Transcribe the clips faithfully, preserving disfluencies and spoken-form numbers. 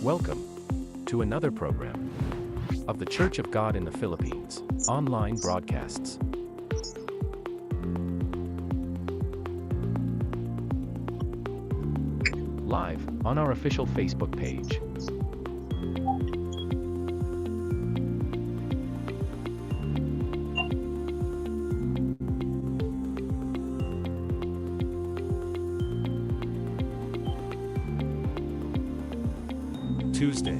Welcome to another program of The Church of God in the Philippines online broadcasts. Live on our official Facebook page. Tuesday.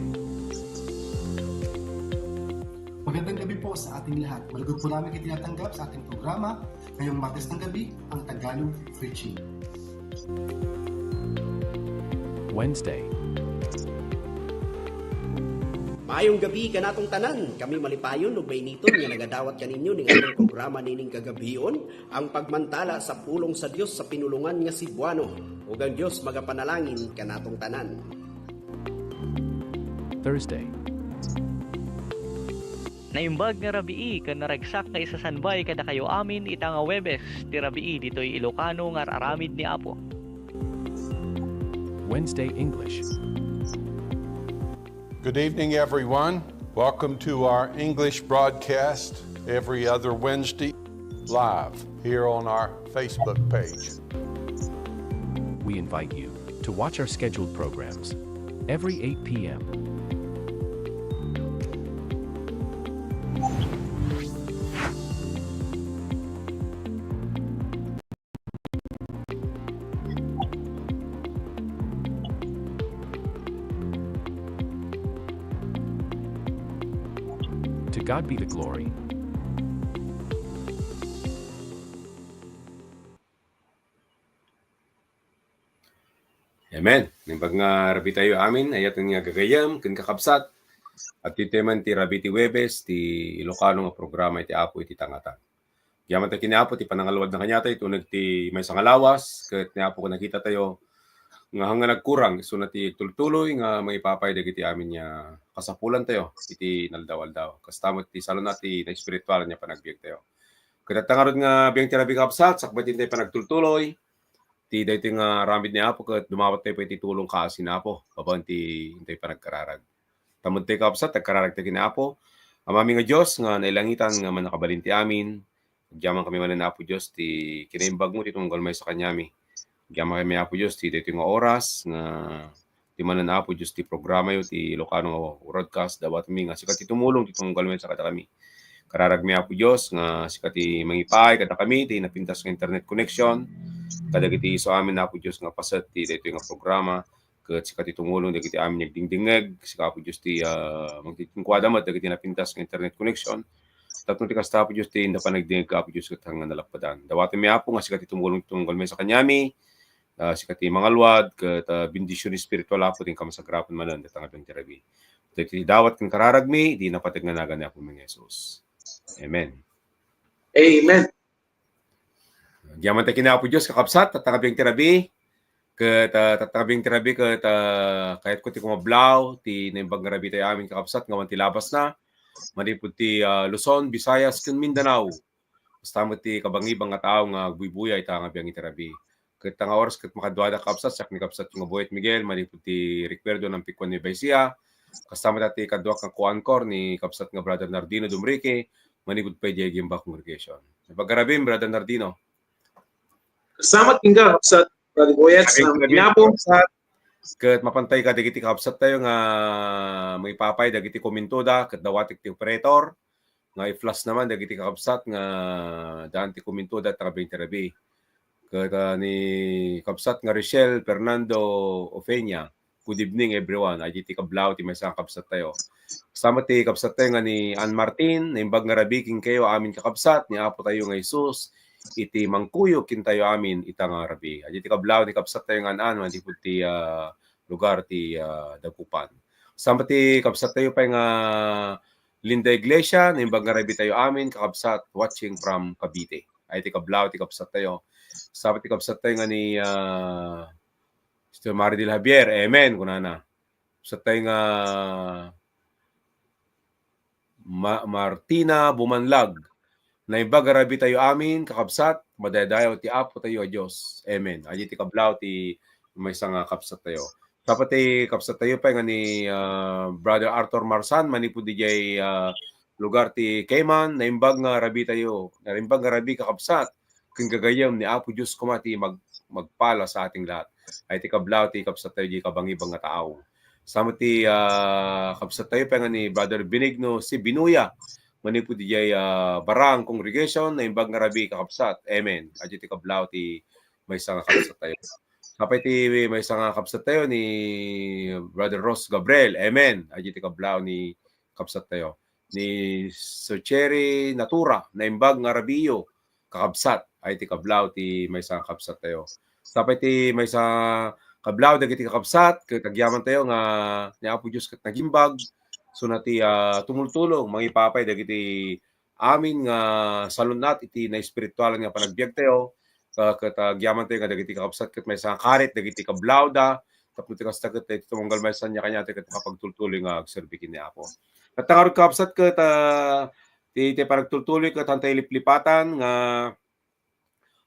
Magandang gabi po sa ating lahat. Malugod po namin kayo tinatanggap sa ating programa ngayong Martes ng gabi, ang Tagalog Preaching. Wednesday. Maayong gabi kanatong tanan. Kami malipayon ug mainiton nga nagadawat kaninyo ning atong programa nining kagabion, ang pagmantala sa pulong sa Dios sa pinulongan nga Cebuano. Ug ang Dios magapanalangin kanatong tanan. Thursday. Naimbag nga rabii ken naragsak nga isasanbay kadakayo amin ita nga Huwebes ti rabii ditoy Ilocano nga ar-aramid ni Apo. Wednesday English. Good evening, everyone. Welcome to our English broadcast every other Wednesday, live here on our Facebook page. We invite you to watch our scheduled programs every eight p.m. To God be the glory. Amen. Naimbag nga rabii tayo amin, ayaten nga gagayyem ken kakabsat. Adtoy man ti rabii ti Huwebes, ti Ilocano nga programa iti Apo iti tangatan. Agyaman tayo ken ni Apo ti panangaluadna kaniatayo iti uneg ti maysa nga lawas, ket ni Apo ket nakita tayo nga hanggan nagkurang, isuna ti tultuloy nga mangipapay dagiti amin nga kasapulan tayo iti naldaw-aldaw. Kasta met ti saluna ti naespiritualan nga panagbiag tayo. Ket adda ngarud nga biang ti rabii, kakabsat, sakbay ti intay panagtultuloy, ti daytoy nga aramid ni Apo ket dumawat tayo pay iti tulong kaasi ni Apo babaen ti intay panagkararag. Tamod tayo, kakabsat, agkararag tayo ken ni Apo. Amami nga Dios nga nailangitan nga mannakabalin ti amin, agyaman kami manen, Apo Dios, ti kinaimbagmo ti tumunggal maysa kaniami. Agyaman kami, Apo Dios, ti daytoy nga oras nga ti manen, Apo Dios, ti programayo ti Ilocano nga broadcast. Dawatmi nga sika ti tumulong ti tumunggal maysa kadakami. Kararagmi, Apo Dios, nga sika ti mangipaay kadakami ti napintas nga internet connection kadagiti isu amin, Apo Dios, nga paset ti daytoy nga programa. Ket sika ti tumulong dagiti amin nga agdingdingngeg, sika, Apo Dios, ti, ah, mangtitinkua met dagiti napintas nga internet connection. Tapno ti kasta, Apo Dios, ti inda panagdingngeg, Apo Dios, ket hanggan nalappedan. Dawatmi, Apo, nga sika ti tumulong ti tumunggal maysa kaniami, ah, sika ti mangaluad, ket, ah, bendision espiritual, Apo, ti inka masagrapen manen dayta nga biang ti rabii. Daytoy ti dawat ken kararagmi, iti napateg nga nagan ni Apomi nga Jesus. Amen. Amen. Agyaman tayo ken ni Apo Dios, kakabsat, tatta nga biang ti rabii. Ket, ah, tatta nga biang ti rabii, ket, ah, kayatko ti kumablaw ti naimbag nga rabii tayo amin, kakabsat, nga awan ti labasna manipud ti, ah, Luzon, Visayas, ken Mindanao. Kasta met ti kabangibang nga tao nga agbuybuya ita nga biang iti rabii. Ket ta nga oras ket makaduada, kakabsat, siak ni kabsat nga Boyet Miguel manipud ti rekuerdo nga ampekuan ni Baisia. Kasta met ti kaduak nga co-anchor ni kabsat nga Brother Nardino Dumrique manipud pay diay Gimba Congregation. Naimbag nga rabii, Brother Nardino. Salamat kenka, kabsat, Brother Boyet, Happy salamat birthday, Ginapo. Kabsat. Ket mapantay kadagiti kabsat tayo nga mangipapay dagiti komentoda, ket dawatek ti operator nga i-flash naman dagiti kakabsat nga daan ti komentoda tatta nga biang ti rabii. Ket, ah, ni kabsat nga Richelle Fernando Ofeña, "Good evening, everyone." Ay, ti kablaw ti maysa nga kabsat tayo. Kasta met ti kabsat tayo nga ni Ann Martin, "Naimbag nga rabii kenkayo amin, kakabsat ni Apo tayo nga Jesus, iti mangkuyog kentayo amin ita nga rabii." Ay, ti kablaw ni kabsat tayo nga Ann Ann, manipud ti, ah, lugar ti, ah, Dagupan. Kasta met ti kabsat tayo pay nga Linda Iglesia, "Naimbag nga rabii tayo amin, kakabsat, watching from Cavite." Ay, ti kablaw ti kabsat tayo. Kasta met ti kabsat tayo nga ni, ah, Sister Maridel Javier, "Amen," kunana. Kabsat tayo nga Ma-, Martina Bumanlag, "Naimbag nga rabii tayo amin, kakabsat, madaydayaw ti Apo tayo a Dios. Amen." Ay, ti kablaw ti maysa nga kabsat tayo. Tapno ti kabsattayo pay nga ni, ah, Brother Arthur Marsan, manipud idiay, ah, lugar ti Cayman, naimbag nga rabii tayo, naimbag nga rabii, kakabsat, ken gagayyem ni Apo Dios koma ti mag-, magpala sa ating lahat. Ay ti kablaw ti kabsattayo, di kabangibang nga tao. Sa met ti, ah, kabsattayo pay nga ni Brother Benigno C. Binuya, manipud idiay, ah, Barang Congregation, naimbag nga rabii, kakabsat. Amen. Ay ti kablaw ti maysa nga kabsattayo. Sa pay ti maysa nga kabsattayo ni Brother Ross Gabriel. Amen. Ay ti kablaw ni kabsattayo. Ni Sir Cherry Natura, naimbag nga rabiiyo, kakabsat. Ay ti kablaw ti maysa nga kabsattayo. Sa pay ti maysa kablaw dagiti kakabsat, ket agyamantayo nga ni Apo Dios ket nagimbag, isuna ti, ah, tumultulong, mangipapay dagiti amin nga salun-at iti naespiritualan nga panagbiagtayo, ka-, ket, ah, agyamantayo nga dagiti kakabsat ket maysa nga karit dagiti kablawda, tapno ti kasta ket daytoy tumunggal maysa ania kaniatayo ket makapagtultuloy nga agserbi ken ni Apo. Ket ta ngarud, kakabsat, ket, ah, ti, ti panagtultuloy ket haantayo liplipatan nga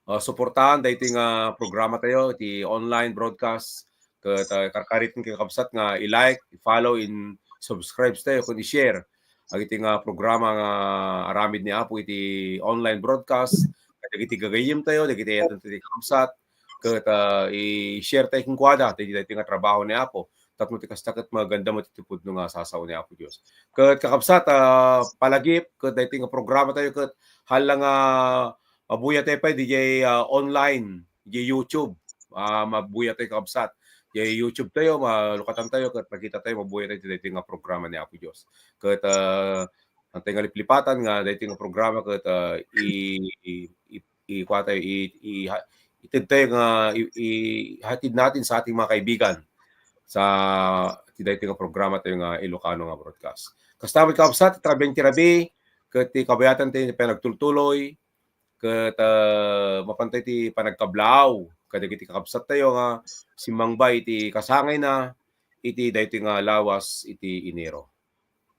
ah, suportahan daytoy nga programatayo iti online broadcast. Ket, ah, karkariten, kakabsat, nga i-like, i-follow, in subscribe tayo, ken i-share dagiti nga programa nga aramid ni Apo iti online broadcast. Dagiti gagayyemtayo, dagiti ayat ti kakabsat, ket, ah, i-share tayo kenkuada daytoy, daytoy nga trabaho ni Apo. Tapno ti kasta ket maganda met iti pudno nga sasao ni Apo Dios. Ket, kakabsat, ah, palagip ket daytoy nga programatayo ket haan la nga mabuya tayo pay diay, ah, online, diay YouTube. Ah, mabuya tayo, kakabsat. Diay YouTube tayo, malukatantayo, ket makitatayo, mabuya tayo iti daytoy nga programa ni Apo Dios. Ket, ah, haantayo nga liplipatan nga daytoy nga programa ket, ah, i-, i-, i-, i-, kuatayo, i-, i-, ha-, itedtayo nga i-, i-, ihatid natin sa ating mga kaibigan sa, ti daytoy nga programatayo nga Ilocano nga broadcast. Kasta met, kakabsat, iti rabii, ket ti kabayatan tayo panagtultuloy, ket, ah, mapantayo ti panagkablaaw kadagiti kakabsattayo nga simmangbay iti kasangayna iti daytoy nga lawas iti Enero.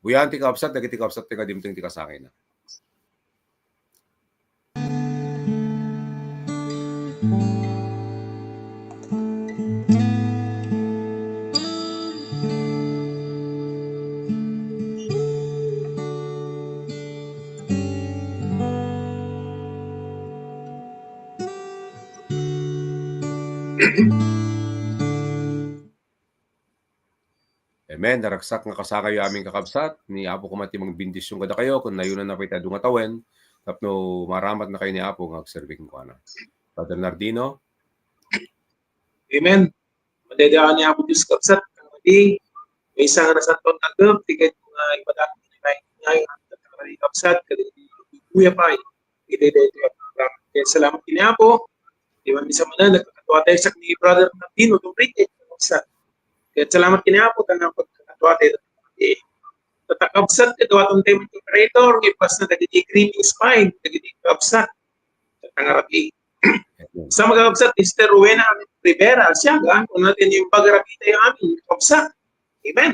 Buyaen ti kakabsat dagiti kakabsattayo nga dimteng ti kasangayna. Amen. Naragsak nga kasangayyo amin, kakabsat. Ni Apo koma ti mangbendisyon kadakayo, ken nayonanna pay ti adu nga tawen, tapno maaramatnakayo ni Apo nga agserbi kenkuana. Brother Nardino? Amen. Madaydayaw ni Apo Dios, kabsat, iti maysa nga nasantoan nga aldaw, ti kayat nga ipadakes ti naingayan, ket iti kabsat, ket iti kuya pay, iti daytoy a programa. Ket salamat ken ni Apo, ti maminsan manen, nagkakadua tayo sak ni Brother Martino Enrique, kabsat. Ket salamat ken ni Apo, ta nagkakadua tayo. Ket ta kakabsat, ket awaten tayo met operator, nga ipasna dagiti greetings pay, dagiti kabsat. Ket nga rabii. Sa makakabsat, Mister Rowena Rivera, siya, gaan, kuna ti naimbag a rabii tayo amin, kakabsat. Amen.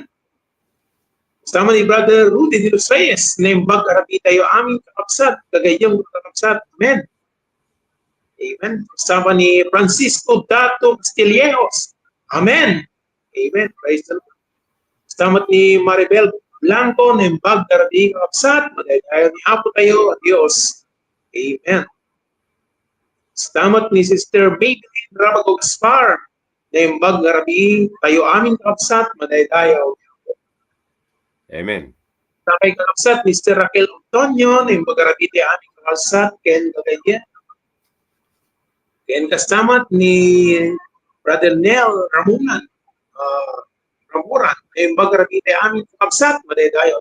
Kasama ni Brother Rudy de los Reyes, naimbag a rabii tayo amin, kakabsat, gagayyem, kakabsat. Amen. Amen. Kasama ni Francisco Dato Castillejos. Amen. Amen. Praise the Lord. Kasama ni Maribel Blanco, naimbag a rabii, kakabsat, madaydayaw ni Apo tayo a Dios. Amen. Kasama ni Sister Maybelline Rabago Gaspar, naimbag a rabii tayo amin, kakabsat, madaydayaw. Amen. Sakay, kakabsat, Mister Raquel Antonio, naimbag a rabii tayo amin, kakabsat, ken gagayyem. Ken kasama ni Brother Nel Ramunan, ah, Ramuran, naimbag a rabii tayo amin, kakabsat, madaydayaw.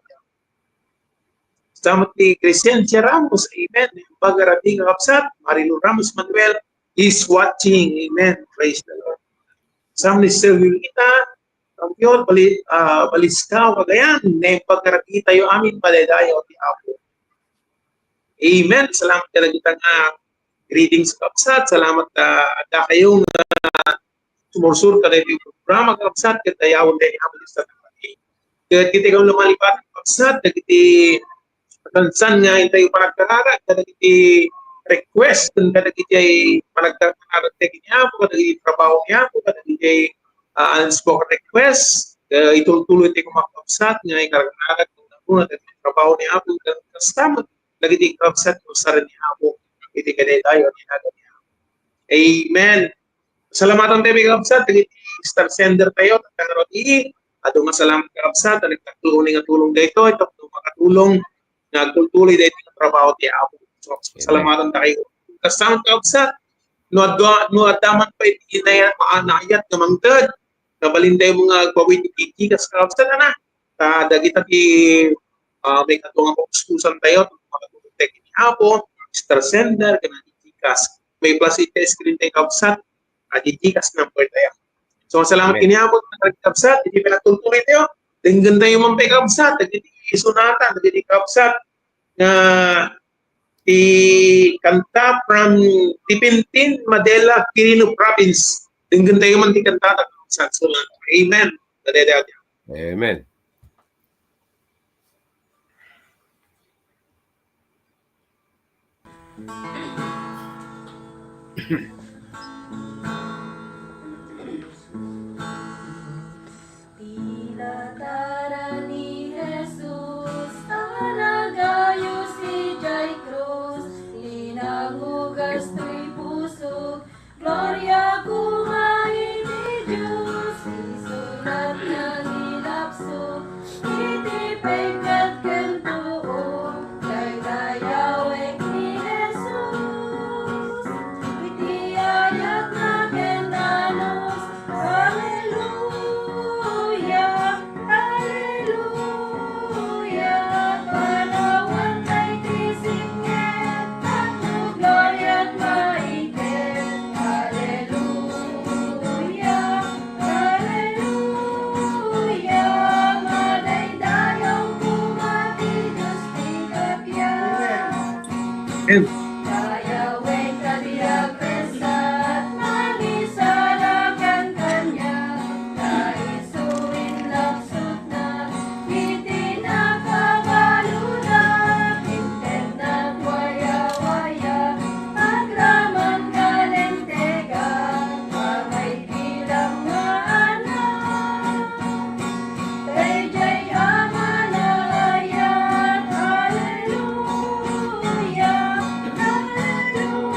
Kasama ni Crescencia Ramos, amen, naimbag a rabii, kakabsat, Marilu Ramos Manuel is watching, amen, praise the Lord. Kasama ni Sister Wilita Rampion, Bali-, ah, Baliscao, Cagayan, naimbag a rabii tayo amin, madaydayaw ti Apo. Amen. Salamat kadagita nga greetings, kakabsat. Salamat, ah, adda kayo nga sumursuro kadagiti programa, kakabsat, ket dayawen tayo ni Apo Dios. Ket iti kalumalipatan, kakabsat, dagiti nakansan nga intayo panagkararag, kadagiti request, ken kadagiti ay panagkararag tayo ni Apo, kadagiti trabaho ni Apo, kadagiti ah, unspoken request, ah, itultuloy ti kumakabsat nga ikararag nga una dagiti trabaho ni Apo, kasta met dagiti kakabsat nga usaren ni Apo iti kadaydayaw nga inaga ni Apo. Amen. Salamatan tayo, mga kakabsat, dagiti star sender tayo, tattangaro ti, adu nga salamat, kakabsat, a nagtaklonen nga tulong daytoy, tapno makatulong nga agtultuloy daytoy nga trabaho ti Apo. So, salamatan tayo. Kasta met, kakabsat, no adda, no adda man pay iti inay-, maanayat nga mangted, kabalin tayo nga agbawi ti G Cash, kakabsat, ana. Ta dagita ti, ah, maikadua nga kapuspusentayo, makatulong tayo ken ni Apo, star sender, ken ni G Cash. May flash iti screen tayo, kakabsat, a G Cash number tayo. So, salamat Amen. Ken ni Apo, kakabsat, iti panagtultuloy tayo. Denggentayo man pay, kakabsat, dagiti isunatan, dagiti kakabsat, nga ti kanta from Tipintin, Madela, Quirino Province. Denggentayo man ti kanta, kakabsat, sulat. Amen. Kadaydayaw. Amen. Pinatara ni Jesus a nagayus idiay krus, ti nangugas toy pusok, gloria koma iti Dios, isulat nga nilapso iti pekkat ken too, daydayawek ni Jesus, iti ayatna ken danos. Hallelujah, hallelujah, panawan tay ti sipnget, tapno gloriat maited. Hallelujah, hallelujah, madaydayaw koma ti Dios ti kappia. Amen. Dayawek a di agpesat, mangisalakan kaniak, ta isu inlapsutna iti nakabalona, intedna ti wayawaya, agraman nga lintega, pamay bilang nga anak. Daydiay a manayat, hallelujah, hallelujah.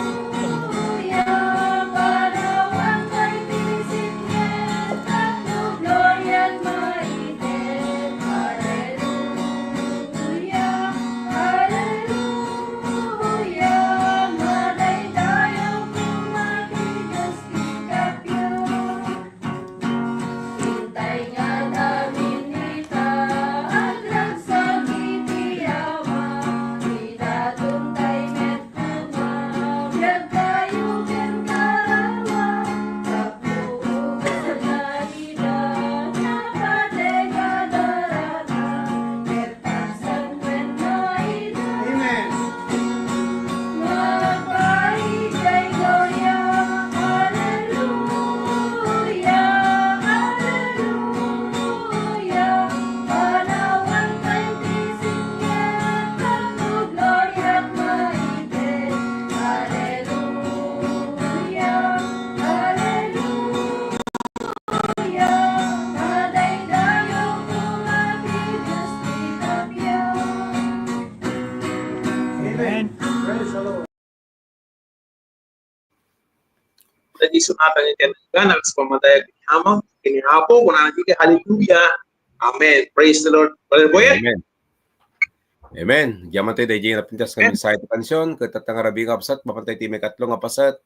Panawan tay ti sipnget, tapno gloriat maited, hallelujah, hallelujah. Madaydayaw koma ti Dios ti kappia. Intay nga amin ita, agragsak iti Ama, ti daton tay met koma, biag tayo ken kararuan, tapno ugas nga ida, napateg a darata, ket Amen. Hallelujah, madaydayaw koma ti Dios ti kappia. Amen. Praise the Lord. Dagiti sunatan iti gana, kas pamadayag iti Ama, ken ni Apo, kunana iti, hallelujah. Amen. Praise the Lord. Brother Boyet. Amen. Amen. Diay man tayo, daydiay napintas nga mensahe ti kansion, ket tatta nga rabii nga kabsat, mapan tayo iti maikatlo nga paset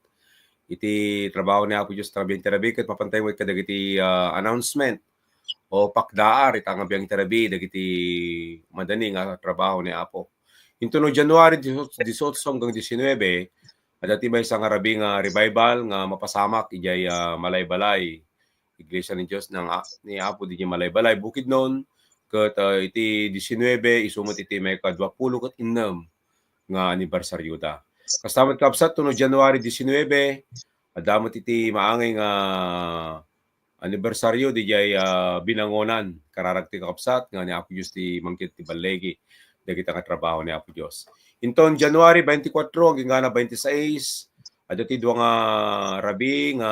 iti trabaho ni Apo Dios, trabian ti rabii, ket mapan tayo kadagiti, ah, announcement o pakdaar ita nga biang iti rabii dagiti madani nga trabaho ni Apo. Inton no January dieciocho hanggang diecinuebe, adda ti maysa nga rabii nga revival nga mapasamak idiay, ah, Malaybalay. Iglesia ni Dios nga, ni Apo diay Malaybalay, Bukidnon, ket, ah, iti diecinuebe, isu met iti maikadua pulo ket innem nga anibersarioda. Kasta met kabsat, no January diecinuebe, adda met iti maangay nga anibersario diay, ah, binangonan, kararag ti kakabsat nga ni Apo Dios ti mangted ti balligi dagita nga trabaho ni Apo Dios. Inton January twenty-four hanggang gana twenty-six, adda ti dua nga rabii nga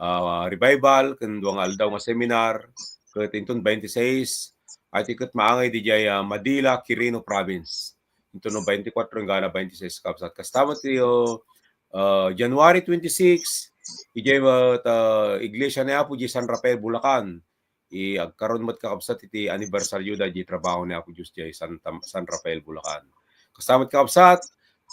ah, revival, ken dua nga aldaw nga seminar, ket inton twenty-six, ay ti ket maangay didiay, ah, Manila, Quirino Province. Inton no twenty-four inggana twenty-six, kabsat. Kasta met ti, oh, ah, January twenty-six, idiay, ah, ta, Iglesia ni Apo di San Rafael, Bulacan. I, agkaron met, kakabsat, iti anibersario da di trabaho ni Apo Dios diay San, Tam-, San Rafael, Bulacan. Kasta met, kakabsat,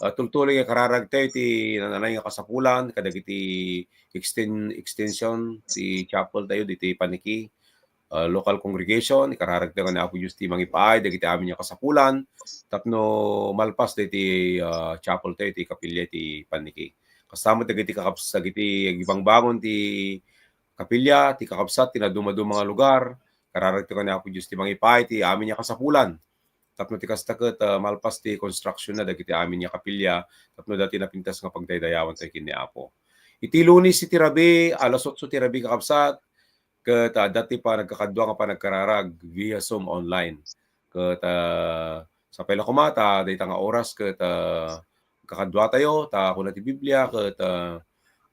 ah, tultuloy nga kararag tayo iti nananay nga kasapulan kadagiti exten-, extension ti chapel tayo diti paniki, ah, local congregation. Ikararag tayo nga ni Apo Dios ti mangipaay dagiti amin nga kasapulan tapno malpas dagiti, ah, chapel tayo iti kapilya ti paniki. Kasta met dagiti kakabs-, dagiti agbangbangon ti kapilya, ti kakabsat, ti nadumaduma nga lugar. Kararag tayo nga ni Apo Dios ti mangipaay ti amin nga kasapulan. Tapno ti kasta ket, ah, malpas ti construction na dagiti amin nga kapilya, tapno dati napintas nga pagdaydayawan tayo ken ni Apo. Iti Lunes iti rabii, alas otso ti rabii, kakabsat, ket, ah, adda ti panagkakadua nga panagkararag via Zoom online. Ket, ah, sapay la koma ta dayta nga oras ket, ah, kakadua tayo, ta kuna ti Biblia ket, ah,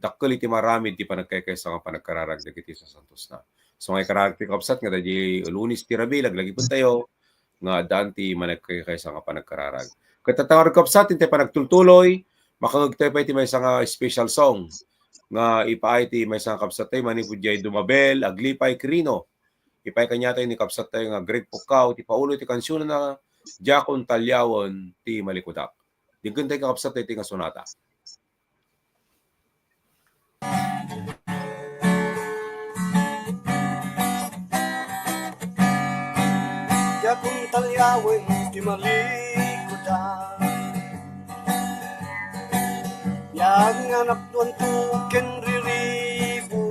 dakkel iti maaramid ti panagkaykaysa nga panagkararag dagiti sasantosna. So, nga ikararag ti kabsat nga daydi Lunes ti rabii, laglagipen tayo nga addaan ti managkaykaysa nga panagkararag. Ket tatta ngarud, kabsat, intay panagtultuloy, makangeg tayo pay ti maysa nga special song nga ipaay ti maysa nga kabsat tayo manipud diay Dumabel, Aglipay, Quirino. Ipaay kaniatayo ni kabsat tayo nga Greg Pukaw ti paulo ti kansionna, Diakon Taliawen ti Malikudak. Denggen tayo, kakabsat, daytoy nga sonata. Diakon Taliawen ti malikudak. Biag nga napnuanto ken riribu.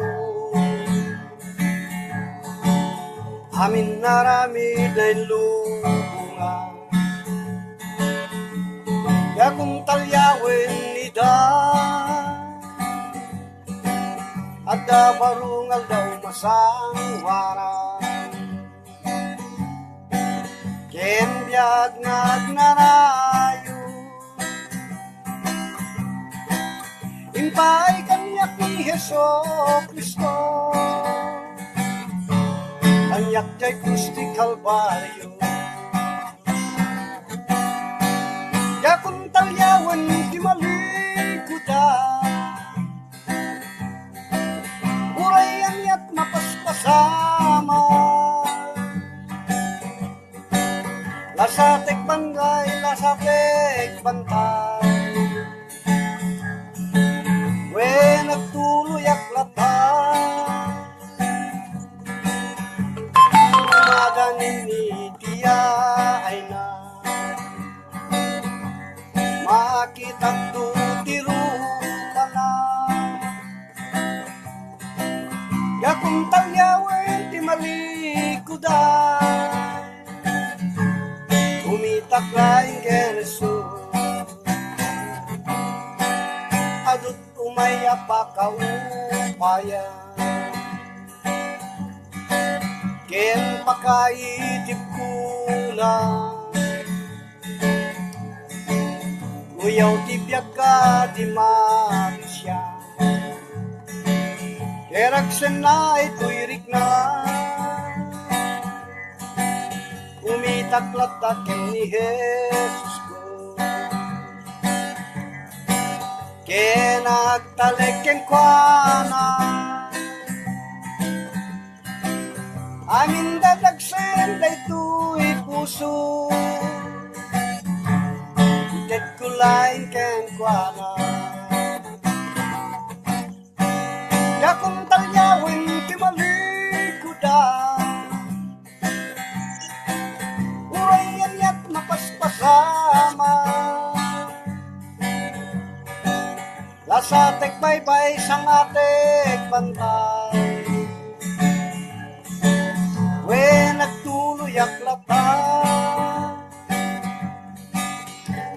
Amin nga aramid nga inlubongan. Diakon Taliawen ida. Adda baro nga aldaw masangoanan. Ken biag nga agnanayon. Impaay kaniak ni Jesu-Cristo. Kaniak diay krus ti Kalbario. Diakon Taliawen ti malikudak. Uray aniat mapaspasamak. Lasatek bangay, lasatek bantay. Wen, agtuloyak latta. Madanin iti ayna. Makitakto ti rupana. Diakon Taliawen ti malikudak. Umitak laeng ken Jesus. Adut umay a pakaupayan. Ken pakaitibkona. Uyaw ti biag ka di mapisian. Keragsenna itoy rikna. Umitak latta ken ni Jesusko. Ken agtalek kenkuana. Amin dadagsen daytoy puso. Itedko laeng kenkuana. Diakon Taliawen ti malikudak. Uray aniat mapaspasamak. Lasatek baybay, sangatek bantay. Wen, agtuloyak latta.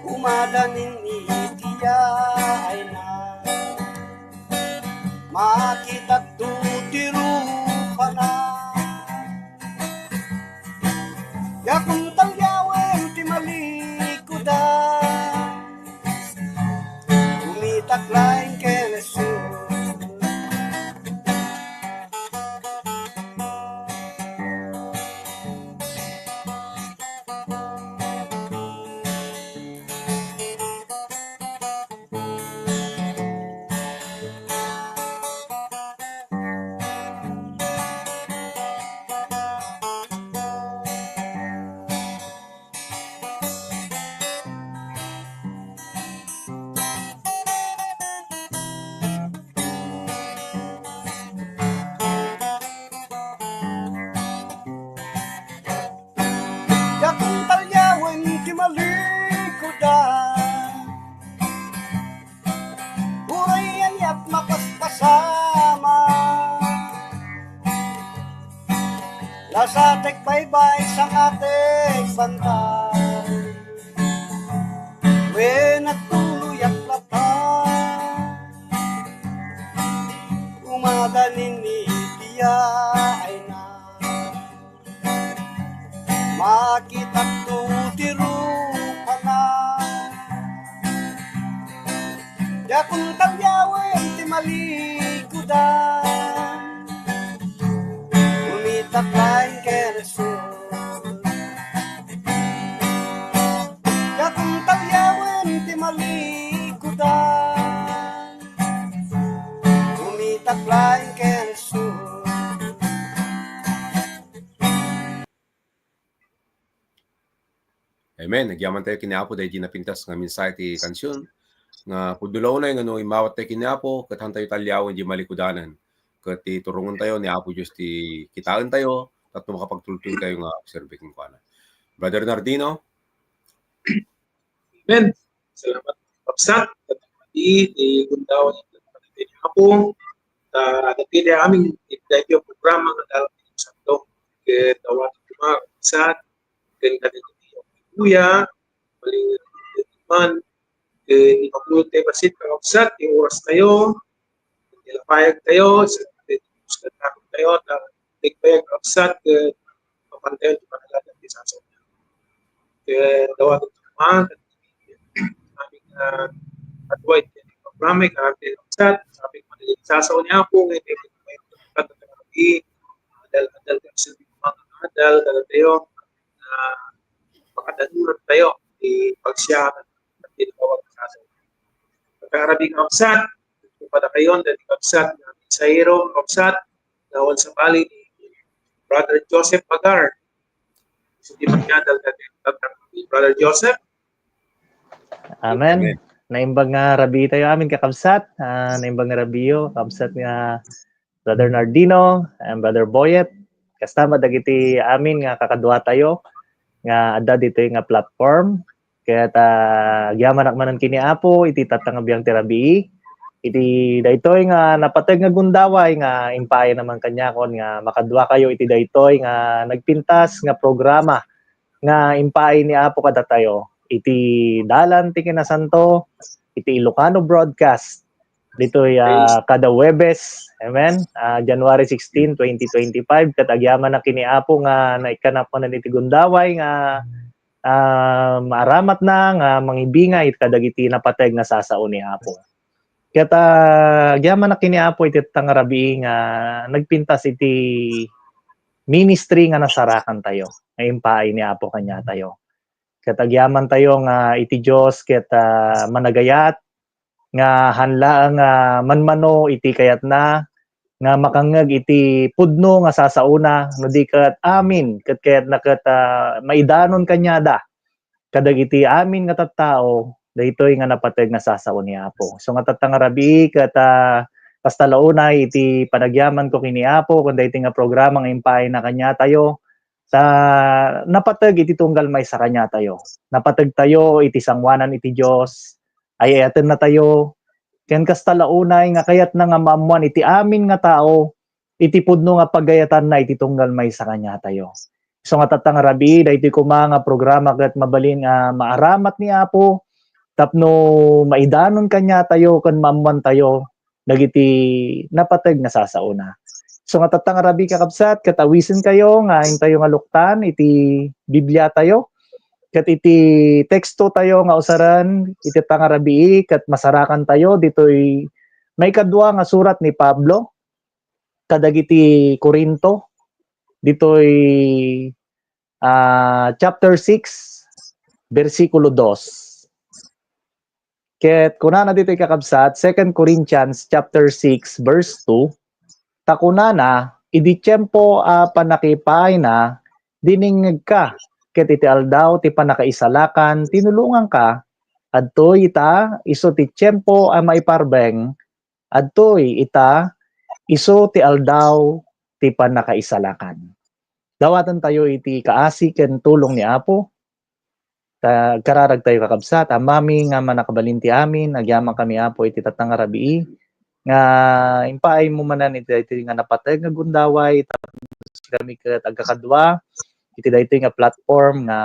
Umadanin iti ayna. Makitakto ti rupana. Diakon Taliawen ti malikudak. Umitak laeng ken Jesus. Satek baybay, sangatek bantay. Wen agtuloyak latta. Umada nini ti yaayna. Makitakto ti rupana. Diak taliawen ti malikudan. Umitak laeng ken Jesus. Diak taliawen ti malikudan. Umitak laeng ken Jesus. Amen. Agyaman tayo kini Apo daydi napintas nga mensahe ti kansion. Nga pudno la unay nga no immawat tayo kini Apo, ket han tayo taliawen di malikudanan. Ket ti turongen tayo ni Apo Dios ti kitaen tayo, tapno makapagtultuloy tayo nga agserbi kenkuana. Brother Nardino? Amen. Salamat, Kapsat. Iti gundaway ni Apo. Ta dagiti amin iti daytoy a programa nga Dalan ti Santo. Ket awan ti mga Kapsat, ken kadagiti kuya, malingan man, ket ipabulod tayo basit, Kapsat, ti oras tayo, ti lapayag tayo, sa ti tayo, ta tigpayag, Kapsat, ket mapantayon ti panagada ti sasaw. Ket dawaton ti mga, aming, ah, adwa iti programa, ikaarap ti Kapsat, sabi ko, madaling sasaw ni Apo, ngayon, iti adal-adal ti agsubli ti mga adal, kadatayo, na makadanuran tayo ti pagsiangan ti nawag sa atin. Pagkarabi, Kapsat, pada kayon, dati, Kapsat, na mensahero, Kapsat, na awan sabali ni Brother Joseph Pagar. So, di man nga, dal-, dati, Brother Joseph. Amen. Naimbag nga rabii tayo amin, kakabsat. Ah, naimbag nga rabiiyo, kabsat nga Brother Nardino and Brother Boyet. Kasta met dagiti amin nga kakadua tayo nga adda ditoy nga platform. Ket, ah, agyamanak manen ken ni Apo iti tatta nga biang ti rabii. Iti daytoy nga napateg nga gundaway nga impaay naman kaniakon nga makadua kayo iti daytoy nga nagpintas nga programa nga impaay ni Apo kadatayo iti Dalan ti Kinasanto, iti Ilocano Broadcast, ditoy, ah, kada Huwebes, amen, ah, January sixteen, twenty twenty-five, ket agyamanak ken ni Apo nga naikkannak manen iti gundaway nga, ah, maaramatna nga mangibingay kadagiti napateg nga sasao ni Apo. Ket, ah, agyamanak ken ni Apo iti tatta nga rabii nga nagpintas iti ministry nga nasarakan tayo, nga impaay ni Apo kaniatayo. Ket agyaman tayo nga iti Dios ket, ah, managayat nga han laeng nga manmano iti kayatna nga makangngeg iti pudno nga sasaona, no di ket amin ket kayatna ket, ah, maidanon kaniada kadagiti amin nga tattao daytoy nga napateg nga sasao ni Apo. So nga tatta nga rabii ket, ah, kasta la unay iti panagyamanko ken ni Apo ken daytoy nga programa nga impaayna kaniatayo, ta napateg iti tunggal maysa kaniatayo. Napateg tayo iti sangoanan iti Dios, ay-ayatenna tayo, ken kasta la unay nga kayatna nga maammoan iti amin nga tao iti pudno nga pagayatanna iti tunggal maysa kaniatayo. So nga tatta nga rabii, daytoy koma nga programa ket mabalin nga maaramat ni Apo tapno maidanon kaniatayo ken maammoantayo dagiti napateg nga sasaona. So nga tatta nga rabii, kakabsat, ket awisenkayo nga intayo nga luktan iti Biblia tayo ket iti teksto tayo nga usaren iti tatta nga rabii ket masarakan tayo ditoy maikadua nga surat ni Pablo kadagiti Corinto, ditoy, ah, chapter six, bersikulo dos. Ket kunana ditoy, kakabsat, Second Corinthians chapter six, verse two, ta kunana, idi tiempo a pannakaipayna, dinengngegka, ket iti aldaw ti pannakaisalakan, tinulonganka, adtoy ita, isu ti tiempo a maiparbeng, adtoy ita, isu ti aldaw ti pannakaisalakan. Dawaten tayo iti kaasi ken tulong ni Apo. Ta-, kararag tayo, kakabsat. Amami nga mannakabalin ti amin, agyamankami, Apo, iti tatta nga rabii, nga impaaymo manen iti, iti nga napateg nga gundaway, tapno kami ket agkakadua iti daytoy nga platform nga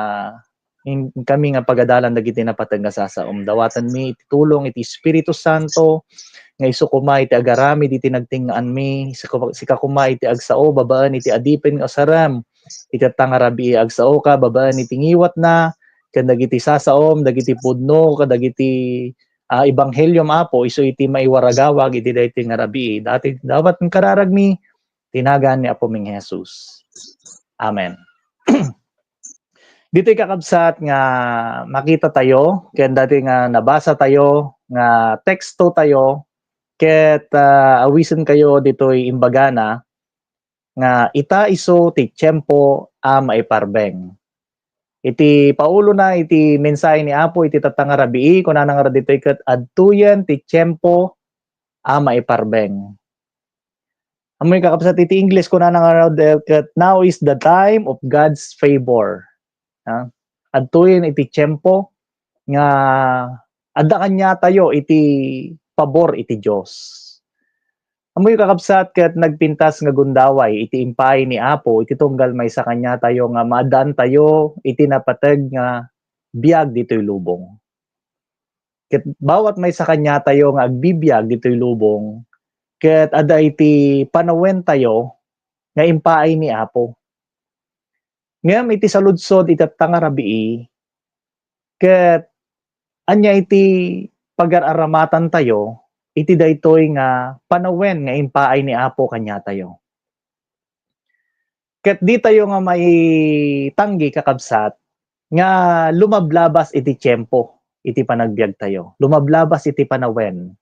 in-, kami nga pagadalan dagiti napateg nga sasaom. Dawatenmi iti tulong iti Espiritu Santo nga isu koma iti agaramid iti nagtengngaanmi, sika, sika koma iti agsao babaen iti adipen nga usarem iti tatta nga rabii, agsaoka babaen iti ngiwatna ken dagiti sasaom, dagiti pudno, kadagiti, ah, ebangheliom, Apo, isu iti maiwaragawag iti daytoy nga rabii. Dati, dapat kararagmi, tinagan ni Apo mi Jesus. Amen. Ditoy kakabsat nga makita tayo, ken dati nga nabasa tayo, nga teksto tayo, ket, ah, awisen kayo ditoy imbagana, nga ita isu ti tiempo a maiparbeng. Iti paulona iti mensahe ni Apo iti tatta nga rabii, kunana nga ditoy ket adtoyen ti tiempo a maiparbeng. Ammoy kakabsat iti English, kunana nga ket, "Now is the time of God's favor." Ha? Adtoyen iti tiempo nga adda kaniatayo iti pabor iti Dios. Ammoyo, kakabsat, ket nagpintas nga gundaway iti impaay ni Apo iti tunggal maysa kaniatayo nga maaddaantayo iti napateg nga biag ditoy lubong. Ket bawat maysa kaniatayo nga agbibiag ditoy lubong, ket adda iti panawentayo nga impaay ni Apo. Ngem iti saludsod iti tatta nga rabii, ket ania iti pagar-aramatantayo iti daytoy nga panawen nga impaay ni Apo kaniatayo? Ket ditayo nga maitanggi, kakabsat, nga lumablabas iti tiempo iti panagbiagtayo. Lumablabas iti panawen.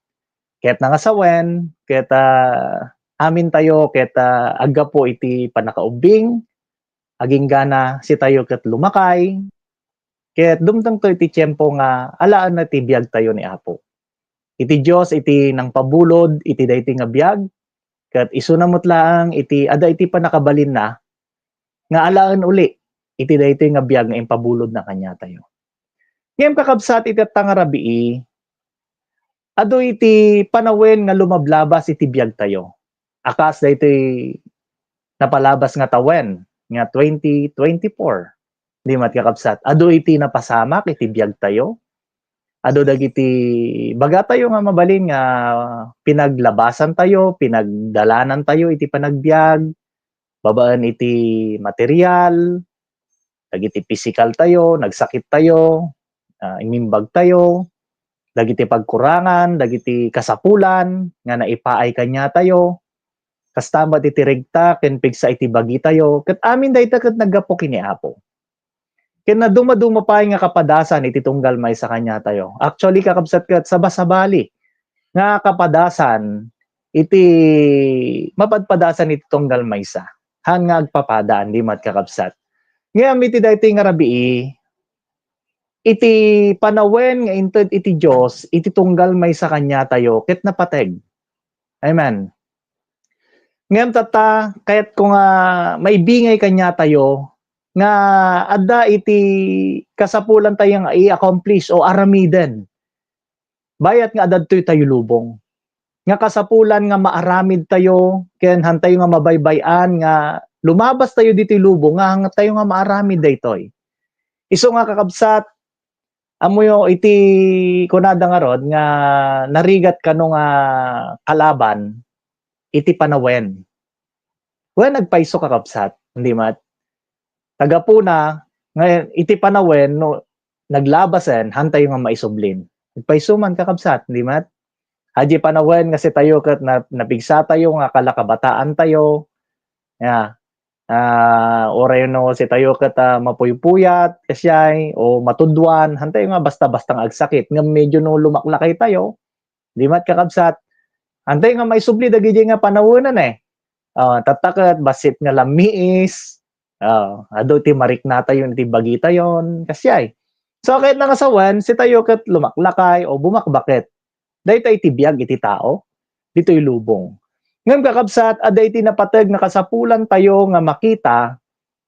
Ket nangasawen, ket, ah, amintayo, ket, ah, aggapu iti pannakaubbing, aginggana sitayo ket lumakay, ket dumtengto iti tiempo nga alaenna ti biagtayo ni Apo. Iti Dios iti nangpabulod iti daytoy nga biag, ket isuna met laeng iti adda iti pannakabalinna nga alaen uli iti daytoy nga biag nga impabulodna kaniatayo. Ngem, kakabsat, iti tatta nga rabii, adu iti panawen nga lumablabas iti biagtayo. A kas daytoy napalabas nga tawen nga twenty twenty-four. Di met, kakabsat, adu iti napasamak iti biagtayo. Adu dagiti bagatayo nga mabalin nga pinaglabasantayo, pinagdalanantayo iti panagbiag, babaen iti material, dagiti pisikaltayo, nagsakittayo, ah, imimbagtayo, dagiti pagkurangan, dagiti kasapulan nga naipaay kaniatayo, kasta met iti regta ken pigsa iti bagitayo, ket amin dayta ket naggapu ken ni Apo. Ken nadumaduma pay nga kapadasan iti tunggal maysa kaniatayo. Actually, kakabsat, ket sabasabali nga kapadasan iti mapadpadasan iti tunggal maysa. Haan nga agpapadaan, di met, kakabsat. Ngem iti daytoy nga rabii, iti panawen nga inted iti Dios iti tunggal maysa kaniatayo ket napateg. Amen. Ngem tatta, kayatko nga maibingay kaniatayo nga adda iti kasapulantayo nga i-accomplish o aramiden bayat nga adda ditoy tayo lubong. Nga kasapulan nga maaramid tayo, ken hantayo nga mabaybay-an nga lumabas tayo ditoy lubong nga hantayo nga maaramid daytoy. Isu nga, kakabsat, ammoyo iti kunada ngarud nga narigat kano nga kalaban iti panawen. Wen, nagpayso, kakabsat, di met? Tagapuna, nga iti panawen, no naglabasen, hantayo nga maisublin. Nagpayso man, kakabsat, di met? Adi panawen nga sitayo ket na-, napigsatayo nga kalakabataantayo. Ya. Ah, uray no sitayo ket, ah, mapuypuyat, kasdiay, o matudwan, hantayo nga basta-basta nga agsakit. Ngem medio no lumaklakay tayo, di met, kakabsat, hantayo nga maisubli dagiti nga panawenan, eh. Ah, tatta ket bassit nga lammiis, ah, adu ti mariknatayon iti bagitayon, kasdiay. So, ket nangasawen, sitayo ket lumaklakay o bumakbaket. Dayta iti biag iti tao ditoy lubong. Ngem, kakabsat, adda iti napateg nga kasapulantayo nga makita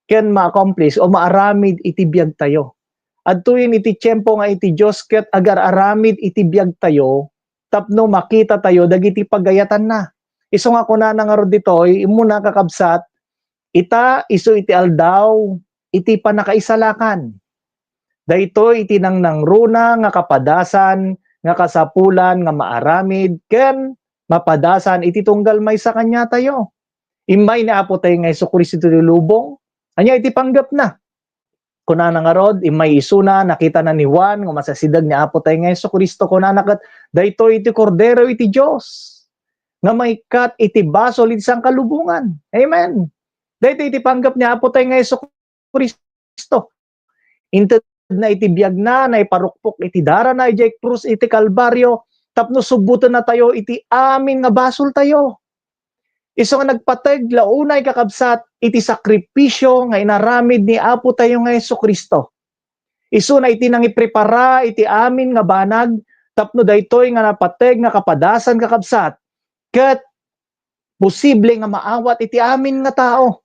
ken ma-accomplish o maaramid iti biagtayo. Adtoyen iti tiempo nga iti Dios ket agar-aramid iti biagtayo tapno makitatayo dagiti pagayatanna. Isu nga kunana ngarud ditoy, immuna, kakabsat, Ita isu iti aldaw iti pannakaisalakan. Daytoy iti nangnangruna nga kapadasan nga kasapulan nga maaramid ken mapadasan iti tunggal maysa kaniatayo. Immay ni Apo tayo nga Jesu-Cristo ti lubong. Ania iti panggepna? Kunana ngarud, immay isuna, nakitana ni Juan nga masasideg ni Apo tayo nga Jesu-Cristo. Kunana ket, "Daytoy iti Kordero iti Dios nga maikkat iti basol iti sangkalubongan." Amen. Daytoy iti panggep ni Apo tayo nga Jesu-Cristo. Intedna iti biagna, naiparukpok iti darana idiay krus iti Kalbario, tapno subbutennatayo iti amin nga basoltayo. Isu nga nagpateg la unay, kakabsat, iti sakripisio nga inaramid ni Apo tayo nga Jesu-Cristo. Isuna iti nangiprepara iti amin nga banag tapno daytoy nga napateg nga kapadasan, kakabsat, ket posible nga maawat iti amin nga tao.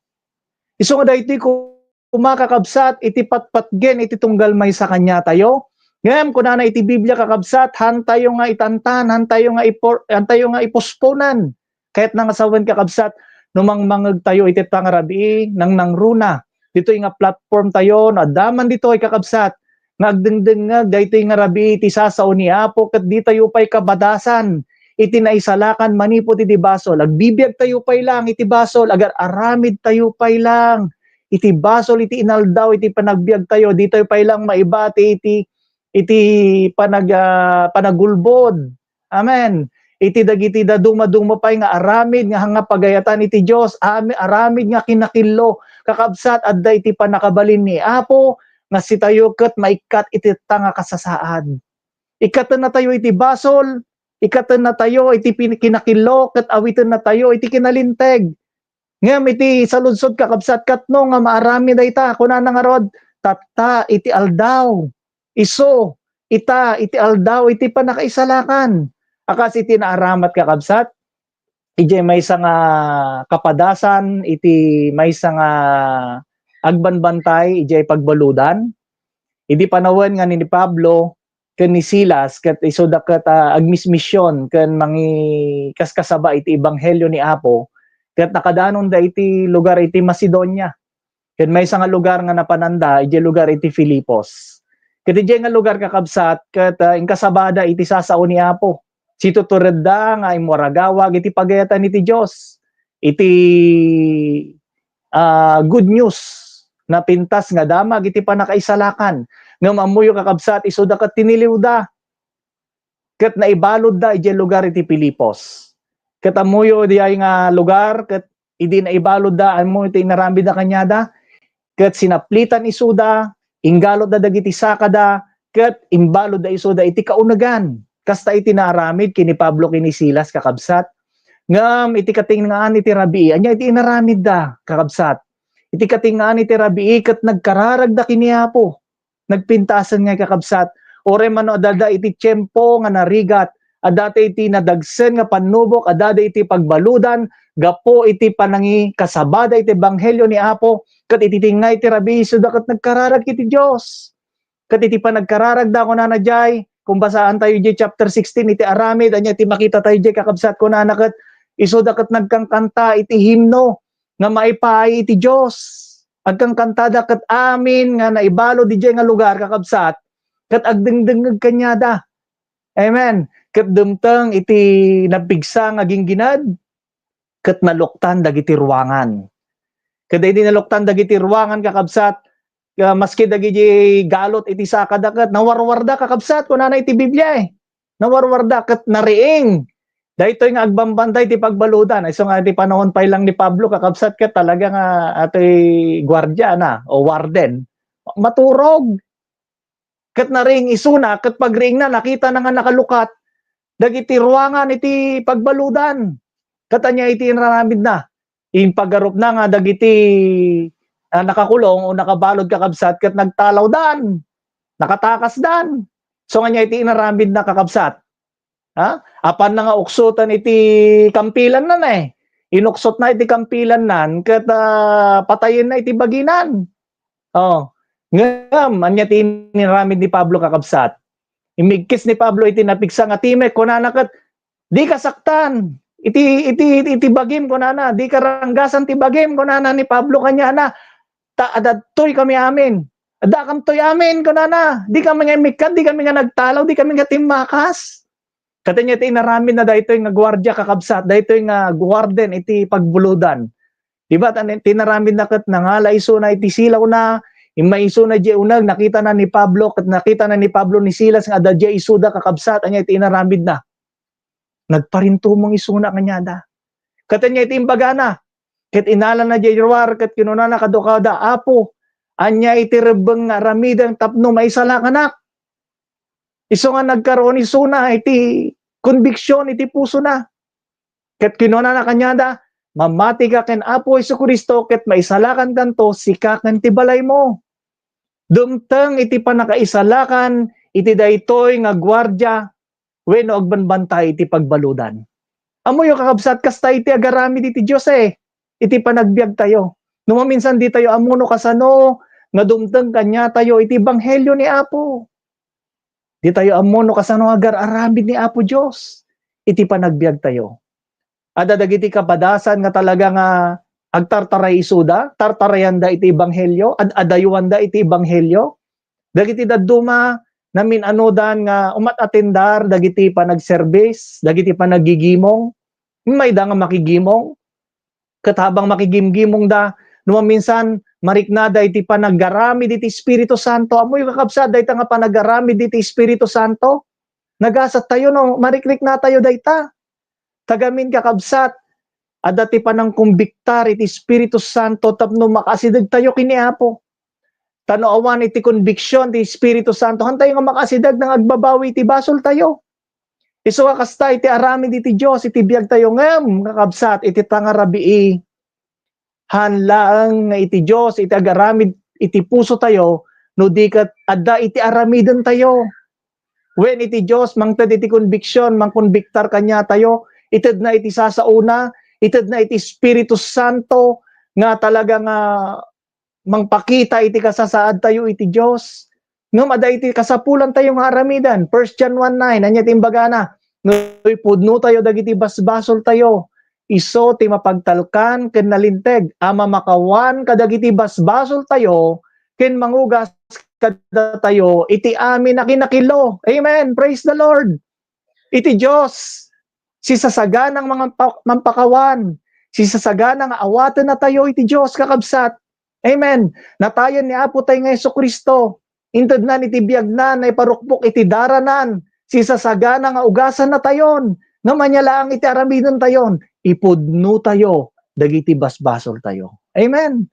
Isu nga daytoy koma, kakabsat, iti patpatgen iti tunggal maysa kaniatayo. Ngem kunana iti Biblia, kakabsat, hantayo nga itantan, hantayo nga ipor-, hantayo nga iposponan. Kayatna nga sawen, kakabsat, no mangmangegtayo iti ta nga rabii, nangnangruna ditoy nga platform tayo, no adda man ditoy, kakabsat, nga agdengdengngeg daytoy nga rabii iti sasao ni Apo, ket ditayo pay kapadasan iti naisalakan manipud iti basol. Agbibiagtayo pay lang iti basol, agar-aramidtayo pay lang iti basol iti inaldaw iti panagbiagtayo. Ditayo pay lang maibati iti, iti panag-, ah, panagulbod. Amen. Iti dagiti dadumaduma pay nga aramid nga, nga pagayatan iti Dios, ami-, aramid nga kinakillo, kakabsat, adda iti pannakabalin ni Apo nga sitayo ket maikkat iti ta nga kasasaad. Ikkatennatayo iti basol, ikkatennatayo iti pin-, kinakillo, ket awitennatayo iti kinalinteg. Ngem iti saludsod, kakabsat, katno nga maaramid dayta? Kunana ngarud, "Tatta iti aldaw, isu ita iti aldaw iti pannakaisalakan." A kas iti naaramat, kakabsat, idiay maysa nga kapadasan iti maysa nga agbanbantay idiay pagbaludan. Idi panawen nga ni Pablo ken ni Silas ket isuda ket, ah, agmismision ken mangikaskasaba iti ebanghelio ni Apo, ket nakadanonda iti lugar iti Macedonia. Ket maysa nga lugar nga napananda, idiay lugar iti Filipos. Ket idiay nga lugar, kakabsat, ket, ah, inkasabada iti sasao ni Apo. Situturedda nga imwaragawag iti pagayatan iti Dios. Iti, ah, good news, napintas nga damag iti pannakaisalakan. Ngem ammoyo, kakabsat, isuda ket tiniliwda. Ket naibaludda idiay lugar iti Filipos. Ket ammoyo diay nga lugar, ket idi naibaludda, ammo iti inaramidda kaniada, ket sinaplitan isuda, inggalutda dagiti sakada, ket imbaludda isuda iti kaunegan. Kasta iti naaramid ken ni Pablo ken ni Silas, kakabsat. Ngem iti katingaan iti rabii, ania iti inaramidda, kakabsat? Iti katingaan iti rabii, ket nagkararagda ken ni Apo. Nagpintasen nga, kakabsat. Uray man no adda iti tiempo nga narigat, adda iti nadagsen nga pannubok, adda iti pagbaludan, gapu iti panangikasabada iti ebanghelio ni Apo, ket iti tingga iti rabii, isuda ket nagkararag iti Dios. Ket iti panagkararagda, kunana diay, kung basaantayo diay chapter sixteen, iti aramid, ania iti makitatayo diay, kakabsat, kunana ket, isuda ket nagkankanta iti himno nga maipaay iti Dios. Agkankantada ket amin nga naibalud idiay nga lugar, kakabsat, ket agdengdengngeg kaniada. Amen. Ket dumteng iti napigsa nga ginggined, ket naluktan dagiti ruangan. Ket idi naluktan dagiti ruangan, kakabsat, ah, maski dagiti galut iti sakada ket nawarwarda, kakabsat, kunana iti Biblia, eh. Nawarwarda ket nariing. Daytoy nga agbambantay ti pagbaludan. Isu nga ti panaon pay lang ni Pablo, kakabsat, ket talaga nga atoy guardia na o warden. Maturog. Ket nariing isuna, ket pagriingna, nakitana nga nakalukat dagiti ruangan iti pagbaludan. Ket ania iti inaramidna? Impagarupna nga dagiti, ah, nakakulong o nakabalud, kakabsat, ket nagtalawdan, nakatakasdan. So, ania iti inaramidna, kakabsat? Ha? Apanna nga uksoten iti kampilannan, eh. Inuksotna iti kampilannan ket, ah, patayenna iti baginan. Oh. Ngem, ania ti inaramid ni Pablo, kakabsat? Immigkis ni Pablo iti napigsa nga timek, kunana ket, "Dika saktan. iti, iti, iti bagim, kunana, di karanggasan ti bagim, kunana ni Pablo kaniana, ta adda toy kami amin. Adda kam toy amin, kunana, di kami nga imikkat, di kami nga nagtalaw, di kami nga timmakas. Ket ania ti inaramidna daytoy nga guardia, kakabsat, daytoy nga guarden iti pagbulodan. Di ba, tan-, tinaramidna ket nangala isuna iti silawna, immay isuna diay uneg, nakitana ni Pablo, ket nakitana ni Pablo ni Silas nga adda diay isuda, kakabsat, ania iti inaramidna? Nagparintumong isuna kaniada. Ket ania iti imbagana? Ket inalana diay ruar, ket kinunana kaduakada, "Apo, ania iti rebbeng nga aramidek tapno maisalakanak?" Isu nga nagkaroon isuna iti konbiksion iti pusona. Ket kinunana kaniada, "Mammatika ken Apo Jesu-Cristo ket maisalakankanto, sika ken ti balaymo." Dumteng iti pannakaisalakan iti daytoy nga guardia wenno agbanbantay iti pagbaludan. Ammoyo, kakabsat, kasta iti agaramid iti Dios, eh, iti panagbiagtayo. No maminsan ditayo ammo no kasano nga dumteng kaniatayo iti ebanghelio ni Apo. Ditayo ammo no kasano agar-aramid ni Apo Dios iti panagbiagtayo. Adda dagiti kapadasan nga talaga nga agtartaray isuda, tartarayanda iti ebanghelio, ad-adayuanda iti ebanghelio. Dagiti dadduma, namin-anodan nga umat-atendar dagiti panagserbis, dagiti panaggigimong, mayda nga makigimong. Ket habang makigimgimongda, no maminsan, mariknada iti panagaramid iti Espiritu Santo. Ammoyo, kakabsat, dayta nga panagaramid iti Espiritu Santo. Nagasattayo no marikriknatayo dayta. Tagamin, kakabsat, adda ti panangkumbiktar iti Espiritu Santo tapno makaasidegtayo ken ni Apo. Ta no awan iti konbiksion ti Espiritu Santo, hantayo nga makaasideg nga agbabawi iti basoltayo. Isu a kasta iti aramid iti Dios iti biagtayo, ngem, kakabsat, iti tangarabii, haan laeng nga iti Dios iti agaramid iti pusotayo, no di ket adda iti aramidentayo. Wen, iti Dios mangted iti konbiksion, mangkonbiktar kaniatayo, itedna iti sasaona, itedna iti Espiritu Santo nga talaga nga mangpakita iti kasasaadtayo iti Dios. Ngem adda iti kasapulantayo nga aramiden. First John one nine, ania ti imbagana? No ipudnotayo dagiti basbasoltayo, isu ti mapagtalkan ken nalinteg a mamakawan kadagiti basbasoltayo ken mangugas kadatayo iti amin a kinakillo. Amen. Praise the Lord. Iti Dios, sisasaganang mangpa-, mampakawan, sisasagana nga awatennatayo iti Dios, kakabsat. Amen. Natayen ni Apo tayo nga Jesu-Cristo. Intednan iti biagna, naiparukpok iti daranan. Sisasagana nga ugasannatayon. Ngem ania laeng iti aramidentayon? Ipudnotayo dagiti basbasoltayo. Amen.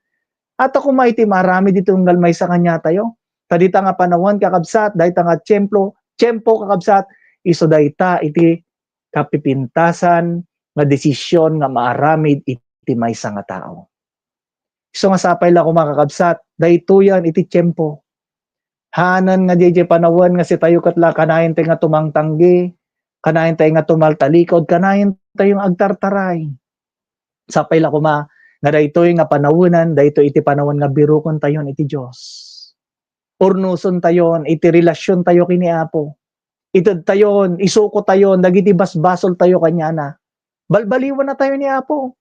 Adda koma iti maaramid iti unggal maysa kaniatayo. Ta dita nga panawen, kakabsat, dayta nga tiempo, tiempo, kakabsat, isu dayta iti kapipintasan nga desisyon nga maaramid iti maysa nga tao. Isu nga sapay la koma, kakabsat, daytoyen iti tiempo. Hanen nga diay panawen nga sitayo ket la kanayon tayo nga tumangtanggi, kanayon tayo nga tumaltalikod, kanayon tayo nga agtartaray. Sapay la koma nga daytoy nga panawenan, daytoy iti panawen nga birukentayon iti Dios. Urnosentayon iti relasiontayo ken ni Apo. Itedtayon, isukotayon dagiti basbasoltayo kaniana. Balbaliwannatayo ni Apo.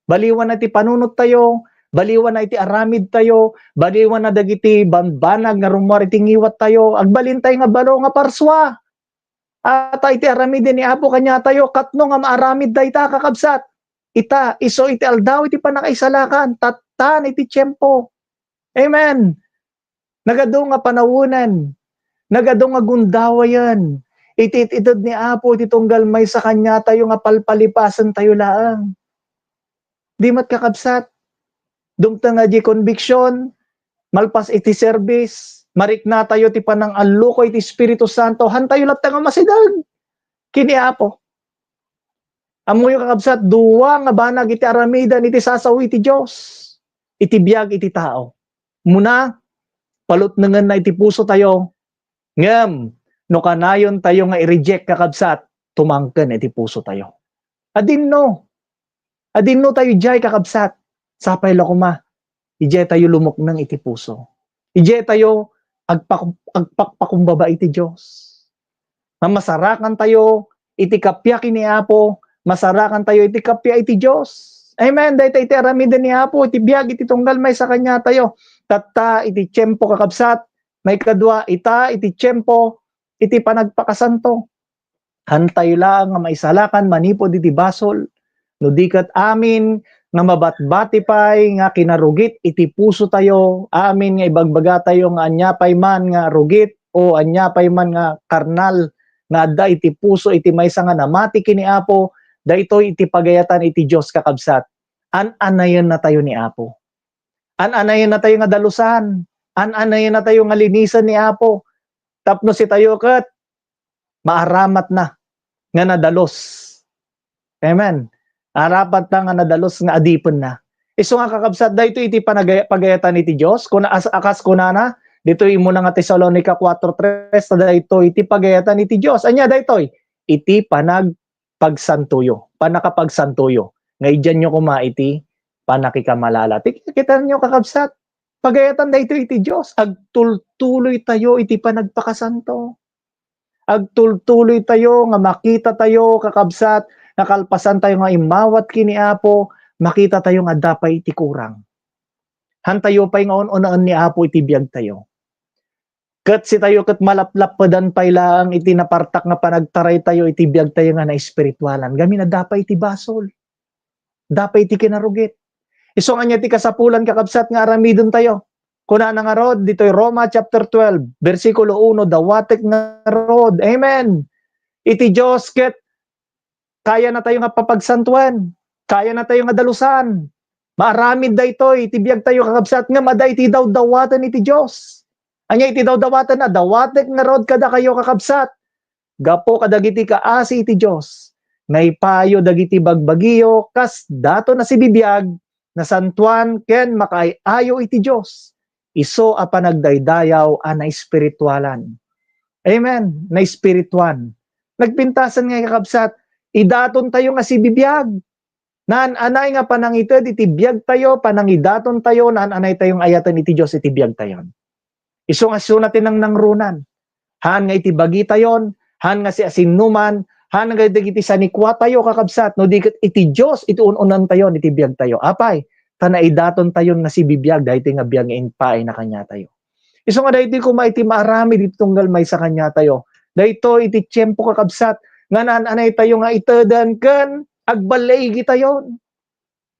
Baliwanna iti panunottayo, baliwanna iti aramidtayo, baliwanna dagiti bambanag nga rummuar iti ngiwattayo. Agbalintayo nga baro nga parsua. Ata iti aramiden ni Apo kaniatayo, katno nga maaramid dayta, kakabsat. Ita, isu iti aldaw iti pannakaisalakan, tattan iti tiempo. Amen. Nagadu nga panawenan, nagadu nga gundawayen iti it-ited ni Apo iti tunggal maysa kaniatayo nga palpalipasentayo laeng. Di met, kakabsat, dumteng nga di konbiksion, malpas iti serbis, mariknatayo ti panangalluko iti Espiritu Santo, hantayo latta nga masideg ken ni Apo. Ammoyo, kakabsat, dua nga banag iti aramiden iti sasao iti Dios, iti biag iti tao. Umuna, palutnengenna iti pusotayo, ngem no kanayontayo nga i-reject, kakabsat, tumangken iti pusotayo. Adinno? Adinno tayo diay, kakabsat? Sapay la koma, idiay tayo lumukneng iti puso. Idiay tayo agpak-, agpakpakumbaba iti Dios. Nga masarakan tayo iti kappia ken ni Apo, masarakantayo iti kappia iti Dios. Amen. Dayta iti aramiden ni Apo iti biag iti tunggal maysa kaniatayo. Tatta iti tiempo, kakabsat, maikadua, ita iti tiempo iti panagpakasanto. Hantayo laeng nga maisalakan manipud iti basol, no di ket amin nga mabatbati pay nga kinarugit iti pusotayo, amin nga ibagbagatayo nga ania pay man nga rugit o ania pay man nga karnal nga adda iti puso iti maysa nga namati ken ni Apo, daytoy iti pagayatan iti Dios, kakabsat. An-anayennatayo ni Apo. An-anayennatayo nga dalusan. An-anayennatayo nga linisen ni Apo. Tapno sitayo ket maaramatna nga nadalus. Amen. Aramatna nga nadalus nga adipenna. Isu nga, kakabsat, daytoy iti panagay-, pagayatan iti Dios. Kuna-, as-, a kas kunana, ditoy immuna nga Tesalonica four three, ta daytoy iti pagayatan iti Dios. Ania daytoy? Iti panagpagsantoyo, pannakapagsantoyo. Nga idianyo koma iti pannakikamalala. Ti, kitaenyo, kakabsat, pagayatan daytoy iti Dios. Agtultuloytayo iti panagpakasanto. Agtultuloytayo nga makitatayo, kakabsat, nga kalpasantayo nga immawat ken ni Apo, makitatayo nga adda pay iti kurang. Hantayo pay nga un-unaen ni Apo iti biagtayo. Ket sitayo ket malaplappedan pay laeng iti napartak nga panagtaraytayo iti biagtayo nga naespiritualan. Gamin adda pay iti basol. Adda pay iti kinarugit. Isu nga ania ti kasapulan, kakabsat, nga aramidentayo? Kunana ngarud ditoy Roma chapter twelve, bersikulo uno, dawatek ngarud. Amen. Iti Dios ket kayanatayo nga papagsantoen, kayanatayo nga dalusan. Maaramid daytoy iti biagtayo, kakabsat, ngem adda iti dawdawaten iti Dios. Ania iti dawdawatenna? Dawatek ngarud kadakayo, kakabsat, gapu kadagiti kaasi iti Dios, naipayo dagiti bagbagiyo kas daton a sibibiag, nasantoan ken makaay-ayo iti Dios. Isu a panagdaydayaw a naespiritualan. Amen. Naespirituan. Nagpintasen nga, kakabsat, idatontayo nga sibibiag. Naan-anay nga panangited iti biagtayo, panangidatontayo, naan-anaytayo nga ayaten iti Dios iti biagtayon. Isu nga isuna ti nangnangruna. Haan nga iti bagitayon, haan nga siasinoman, haan nga dagiti sanikuatayo, kakabsat, no di ket iti Dios iti un-unaentayon iti biagtayo. Apay, ta naidatontayon nga sibibiag daytoy nga biag nga impaayna kaniatayo. Isu nga daytoy koma iti maaramid iti tunggal maysa kaniatayo. Daytoy iti tiempo, kakabsat, nga naan-anaytayo nga iteden ken agballaigitayon.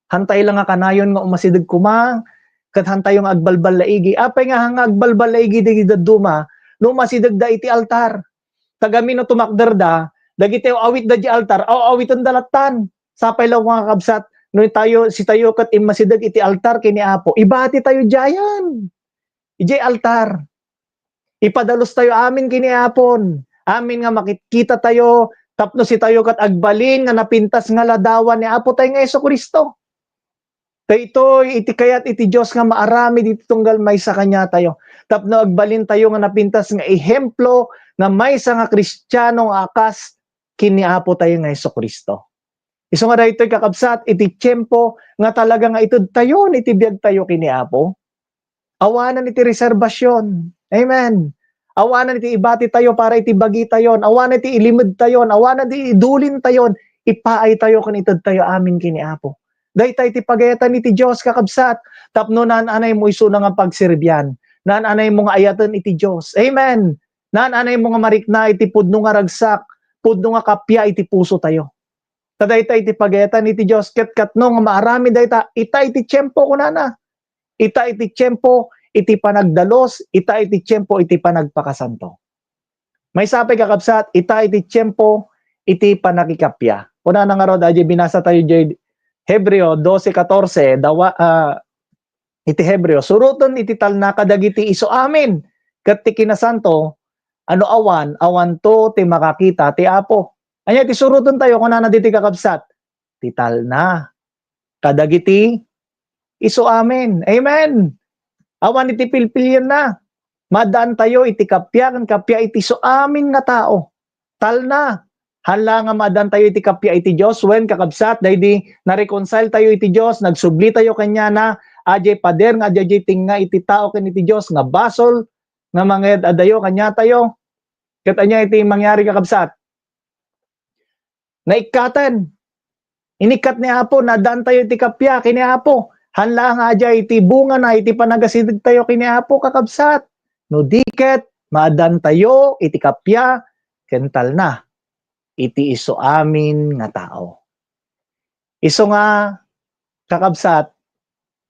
Hantay la nga kanayon nga umasideg koma, ket hantayo nga agbalballaigi. Apay nga, nga agbalballaigi dagiti dadduma, no umasidegda iti altar? Ta gamin no tumakderda, dagiti aw-awitda diay altar, aw-awitenda lattan. Sapay la, mga kabsat, no tayo, sitayo ket immasideg iti altar ken ni Apo, ibatitayo diayen. Idiay altar. Ipadalustayo amin ken ni Apon. Amin nga makitkitatayo tapno sitayo ket agbalin nga napintas nga ladawan ni Apo tayo nga Jesu-Cristo. Daytoy iti kayat iti Dios nga maaramid iti tunggal maysa kaniatayo. Tapno agbalintayo nga napintas nga ehemplo nga maysa nga Kristiano nga akas ken ni Apo tayo nga Jesu-Cristo. Isu nga daytoy, kakabsat, iti tiempo nga talaga nga itedtayon iti biagtayo ken ni Apo. Awanen iti reserbasion. Amen. Awanen iti ibatitayo para iti bagitayon. Awanen iti ilimedtayon. Awanen iti idulintayon. Ipaaytayo ken itedtayo amin ken ni Apo. Dayta iti pagayatan iti Dios, kakabsat, tapno naan-anaymo isuna nga pagserbian. Naan-anaymo nga ayaten iti Dios. Amen. Naan-anaymo nga marikna iti pudno nga ragsak, pudno nga kappia iti pusotayo. Ta dayta iti pagayatan iti Dios, ket katno nga maaramid dayta, ita iti tiempo, kunana. Ita iti tiempo iti panagdalus, ita iti tiempo iti panagpakasanto. Maysa pay, kakabsat, ita iti tiempo iti panakikappia. Kunana ngarud, adiay binasatayo diay Hebreo doce catorce, dawa, ah, iti Hebreo, suroten iti talna kadagiti isu amin, ket ti kinasanto, a no awan, awanto ti makakita ti Apo. Ania ti surotentayo, kunana ditoy, kakabsat? Ti talna kadagiti isu amin. Amen. Awan iti pilpilienna. Maaddaantayo iti kappia ken kappia iti isu amin nga tao. Talna. Haan la nga maaddaantayo iti kappia iti Dios, wen, kakabsat, daydi na-reconcile tayo iti Dios, nagsublitayo kaniana, adiay pader nga adiay tengnga iti tao ken iti Dios nga basol nga manged-adayo kaniatayo. Ket ania iti mangyari, kakabsat? Inikkat ni Apo, naaddaantayo iti kappia ken ni Apo. Haan laeng nga adda iti bungana iti panagasidegtayo ken ni Apo, kakabsat. No di ket, maaddaantayo iti kappia ken talna iti isu amin nga tao. Isu nga, kakabsat,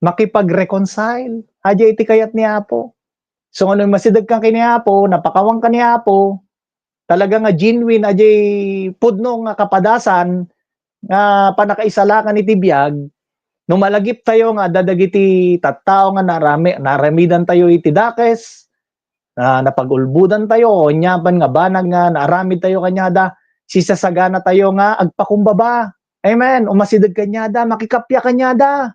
makipag-reconcile. Adda iti kayat ni Apo. So, no masidegka ken ni Apo, napakawanka ni Apo, talaga nga genuine, adda pudno nga kapadasan nga pannakaisalakan iti biag, no malagiptayo nga adda dagiti tattao nga narami-, naaramidantayo iti dakes, na napagulbodantayo, o ania man nga banag nga naaramidtayo kaniada, sisasaganatayo nga agpakumbaba. Amen. Umasideg kaniada, makikappia kaniada.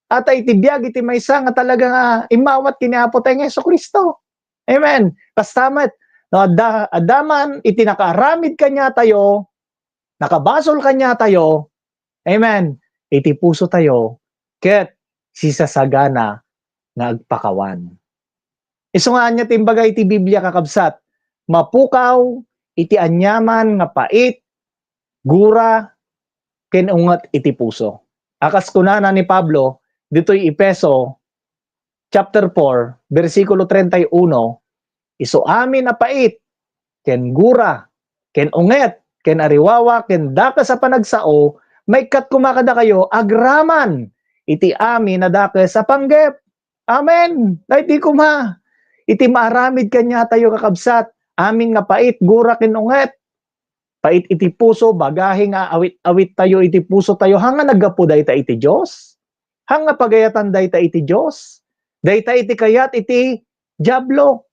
Ata iti biag iti maysa nga talaga nga immawat ken ni Apo tayo nga Jesu-Cristo. Amen. Kasta met, no, adda, adda man iti nakaaramid kaniatayo, nakabasol kaniatayo, amen, iti pusotayo, ket sisasagana nga agpakawan. Isu nga ania ti imbaga iti Biblia, kakabsat, mapukaw iti aniaman nga pait, gura, ken unget iti puso. A kas kunana ni Pablo, ditoy Efeso, chapter four, bersikulo treinta y uno, "Isu amin a pait, ken gura, ken unget, ken ariwawa, ken dakes a panagsao, maikkat koma kadakayo agraman iti amin a dakes a panggep." Amen. Daydi koma iti maaramid kaniatayo, kakabsat, amin nga pait, gura, ken unget. Pait iti puso, bagahe nga awit-awittayo iti pusotayo. Haan nga naggapu dayta iti Dios? Haan nga pagayatan dayta iti Dios? Dayta iti kayat iti Diablo.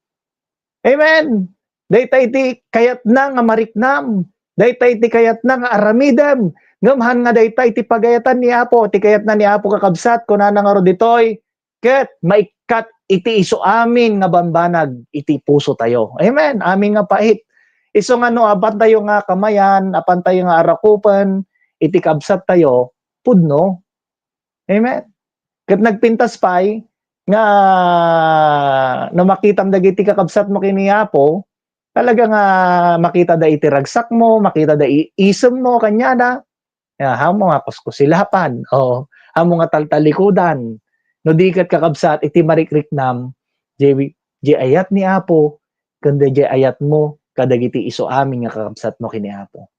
Amen. Dayta iti kayatna nga mariknam. Dayta iti kayatna nga aramidem. Ngem haan nga dayta iti pagayatan ni Apo, ti kayatna ni Apo, kakabsat, kunana ngarud ditoy, ket maikkat iti isu amin nga bambanag iti pusotayo. Amen. Amin nga pait. Isu nga no apantayo nga kamayan, apantayo nga arakupen iti kabsattayo, pudno. Amen. Ket nagpintas pay nga no makitam dagiti kakabsatmo ken ni Apo, talaga nga makitada iti ragsakmo, makitada i-, isemmo, kaniada, Ya, amo nga kuskusilapan. O, amo nga taltalikudan. No di ket, kakabsat, iti marikriknam, jay, jay ayat ni Apo, ken jay ayatmo kadagiti isu amin nga kakabsatmo ken ni Apo.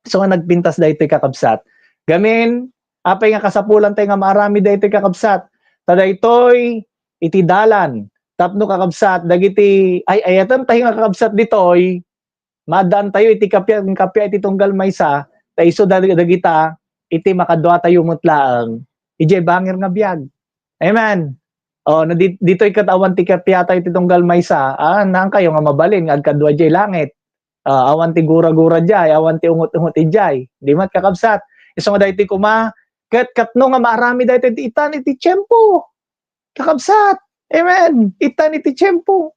So, nga nagpintas daytoy, kakabsat. Gamin, apay nga kasapulantayo nga maaramid daytoy, kakabsat? Ta daytoy iti dalan tapno, kakabsat, dagiti ay-ayatentayo nga, kakabsat, ditoy, maaddaantayo iti kappia, kappia iti tunggal maysa, ta isu dag-, dagita iti makaduatayo met laeng idiay bangir nga biag. Amen. O, no di-, ditoy ket awan ti kappiatayo iti tunggal maysa, a, naankayo nga mabalin nga agkadua diay langit. A, awan ti gura-gura diay, awan ti ungot-ungot idiay. Di met, kakabsat. Isu nga daytoy koma, ket, ket no nga maaramid daytoy, itan iti tiempo. Kakabsat. Amen. Itan iti tiempo.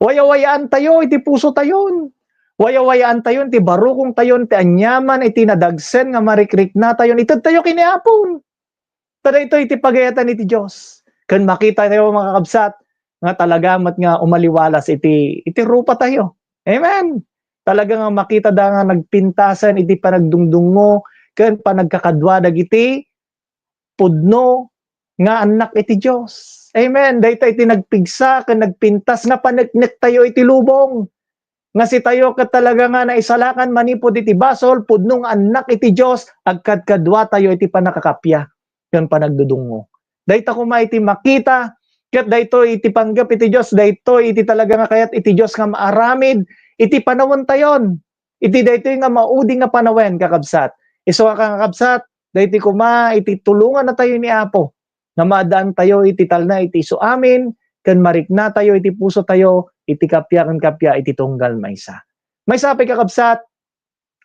Wayawayaantayo iti pusotayon. Wayawayaantayon ti barukongtayon ti aniaman iti nadagsen nga marikriknatayon. Itedtayo ken ni Apon. Ta daytoy iti pagayatan iti Dios. Ken makitayo, mga kakabsat, nga talaga met nga umaliwalas iti, iti rupatayo. Amen. Talaga nga makitada nga nagpintasen iti panagdungdungngo ken panagkakadua dagiti pudno nga annak iti Dios. Amen. Dayta iti nagpigsa ken nagpintas nga paneknektayo iti lubong. Nga sitayo ket talaga nga naisalakan manipud iti basol, pudno nga annak iti Dios, agkadkaduatayo iti pannakakappia ken panagdudungngo. Dayta koma iti makita, ket daytoy iti panggep iti Dios, daytoy iti talaga nga kayat iti Dios nga maaramid iti panawentayon. Iti daytoy nga maudi nga panawen, kakabsat. Isu a, kakabsat, daytoy koma iti tulongannatayo ni Apo nga maaddaantayo iti talna iti isu amin ken mariknatayo iti pusotayo iti kappia ken kappia iti tunggal maysa. Maysa pay, kakabsat,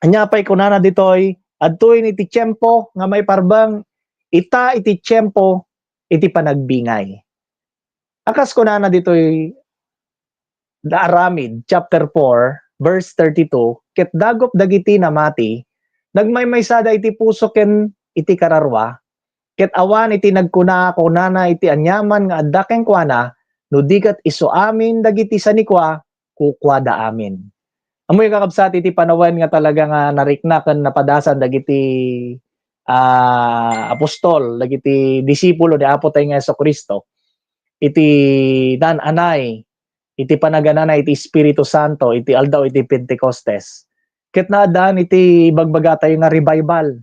ania pay kunana ditoy? Adtoyen iti tiempo nga maiparbeng, ita iti tiempo iti panagbingay. A kas kunana ditoy da Aramid, chapter four, verse thirty-two, "Ket dagup dagiti namati, nagmaymaysada iti puso ken iti kararua, ket awan iti nagkuna kunana iti aniaman nga adda kenkuana, no di ket isu amin dagiti sanikua, kukuada amin." Ammoyo, kakabsat, iti panawen nga talaga nga narikna ken napadasan dagiti, ah, apostol, dagiti disipulo ni Apo tayo nga Jesu-Cristo, iti naan-anay, iti panaganana iti Espiritu Santo, iti aldaw iti Pentecostes. Ket naadaan iti ibagbagatayo nga revival.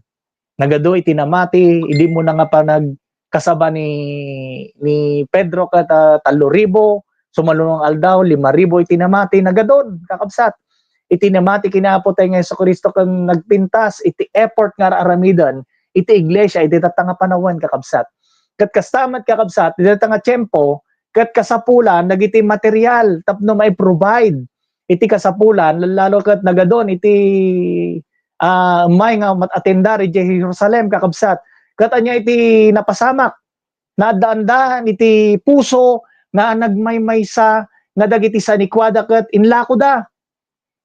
Nagadu iti namati, idi mo na nga panagkasaba ni, ni Pedro ket, ah, tallo ribu, sumalunong aldaw, lima ribu iti namati, nagadun, kakabsat. Iti namati ken ni Apo tayo nga Jesu-Cristo ken nagpintas iti effort nga ar-aramiden iti iglesia iti tatta nga panawen, kakabsat. Ket kasta met, kakabsat, iti tatta nga tiempo, ket kasapulan dagiti material tapno mai-provide iti kasapulan, lalo ket nagadun iti, ah, may nga mat-, atendar idiay Jerusalem, kakabsat. Ket ania iti napasamak? Naaddaandaan iti puso nga nagmaymaysa nga dagiti sanikuada ket inlakoda.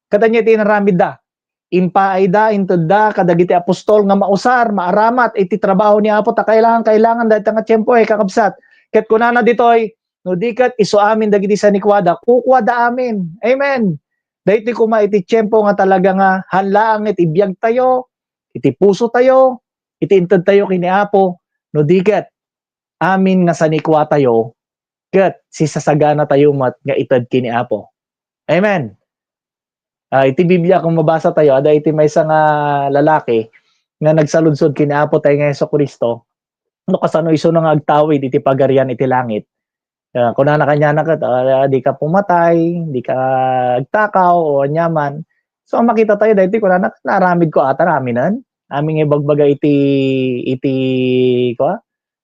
Ket ania iti inaramidda? Impaayda, intedda kadagiti apostol nga mausar, maaramat iti trabaho ni Apo, ta kailangan, kailangan dayta nga tiempo, eh, kakabsat. Ket kunana ditoy, "No di ket isu amin dagiti sanikuada, kukuada amin." Amen. Daytoy koma iti tiempo nga talaga nga han laeng iti biagtayo, iti pusotayo, iti intedtayo ken ni Apo, no di ket amin nga sanikuatayo, ket sisasaganatayo met nga ited ken ni Apo. Amen. Ah, iti Biblia, kung mabasa tayo, ada iti maysa nga lalaki nga nagsaludsod ken ni Apo tayo nga Jesu-Cristo, no kasano isuna nga agtawid iti Pagarian iti langit. Ah, kunana kaniana ket, ah, "Dika pumatay, dika agtakaw," o aniaman. So, makita tayo daytoy, kunana, "Naaramid ko ata aminen. Amin nga ibagbaga iti, iti, kua,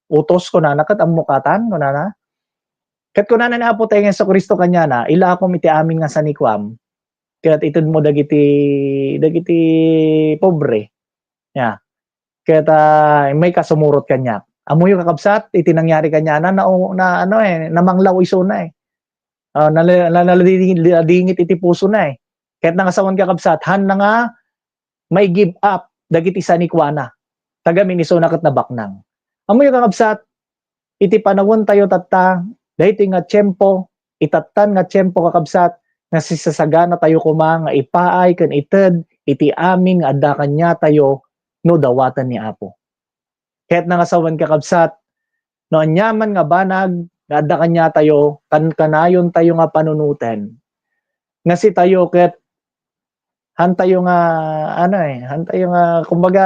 utos," kunana, "ket ammok atan," kunana. Ket kunana ni Apo tayo nga Jesu-Cristo kaniana, "Ilakom iti amin nga sanikuam, ket itedmo dagiti, dagiti pobre." Ya. Ket, ah, may kasumurot kaniak. Ammoyo, kakabsat, iti nangyari kaniana, na, na, ano, eh, namanglaw isuna, eh. Ah, nala-, nala-, naladingit iti pusona, eh. Ket nangasawan, kakabsat, hanna nga mai-give up dagiti sanikuana. Tagamin isuna ket nabaknang. Ammoyo, kakabsat, iti panawentayo tatta, daytoy nga tiempo, itattan nga tiempo, kakabsat, nga sisasaganatayo koma nga ipaay ken ited iti amin nga adda kaniatayo no dawaten ni Apo. Ket nangasawan, kakabsat, no aniaman nga banag nga adda kaniatayo, kan-, kanayontayo nga panunoten, nga sitayo ket hantayo nga, ano, eh, hantayo nga, kumbaga,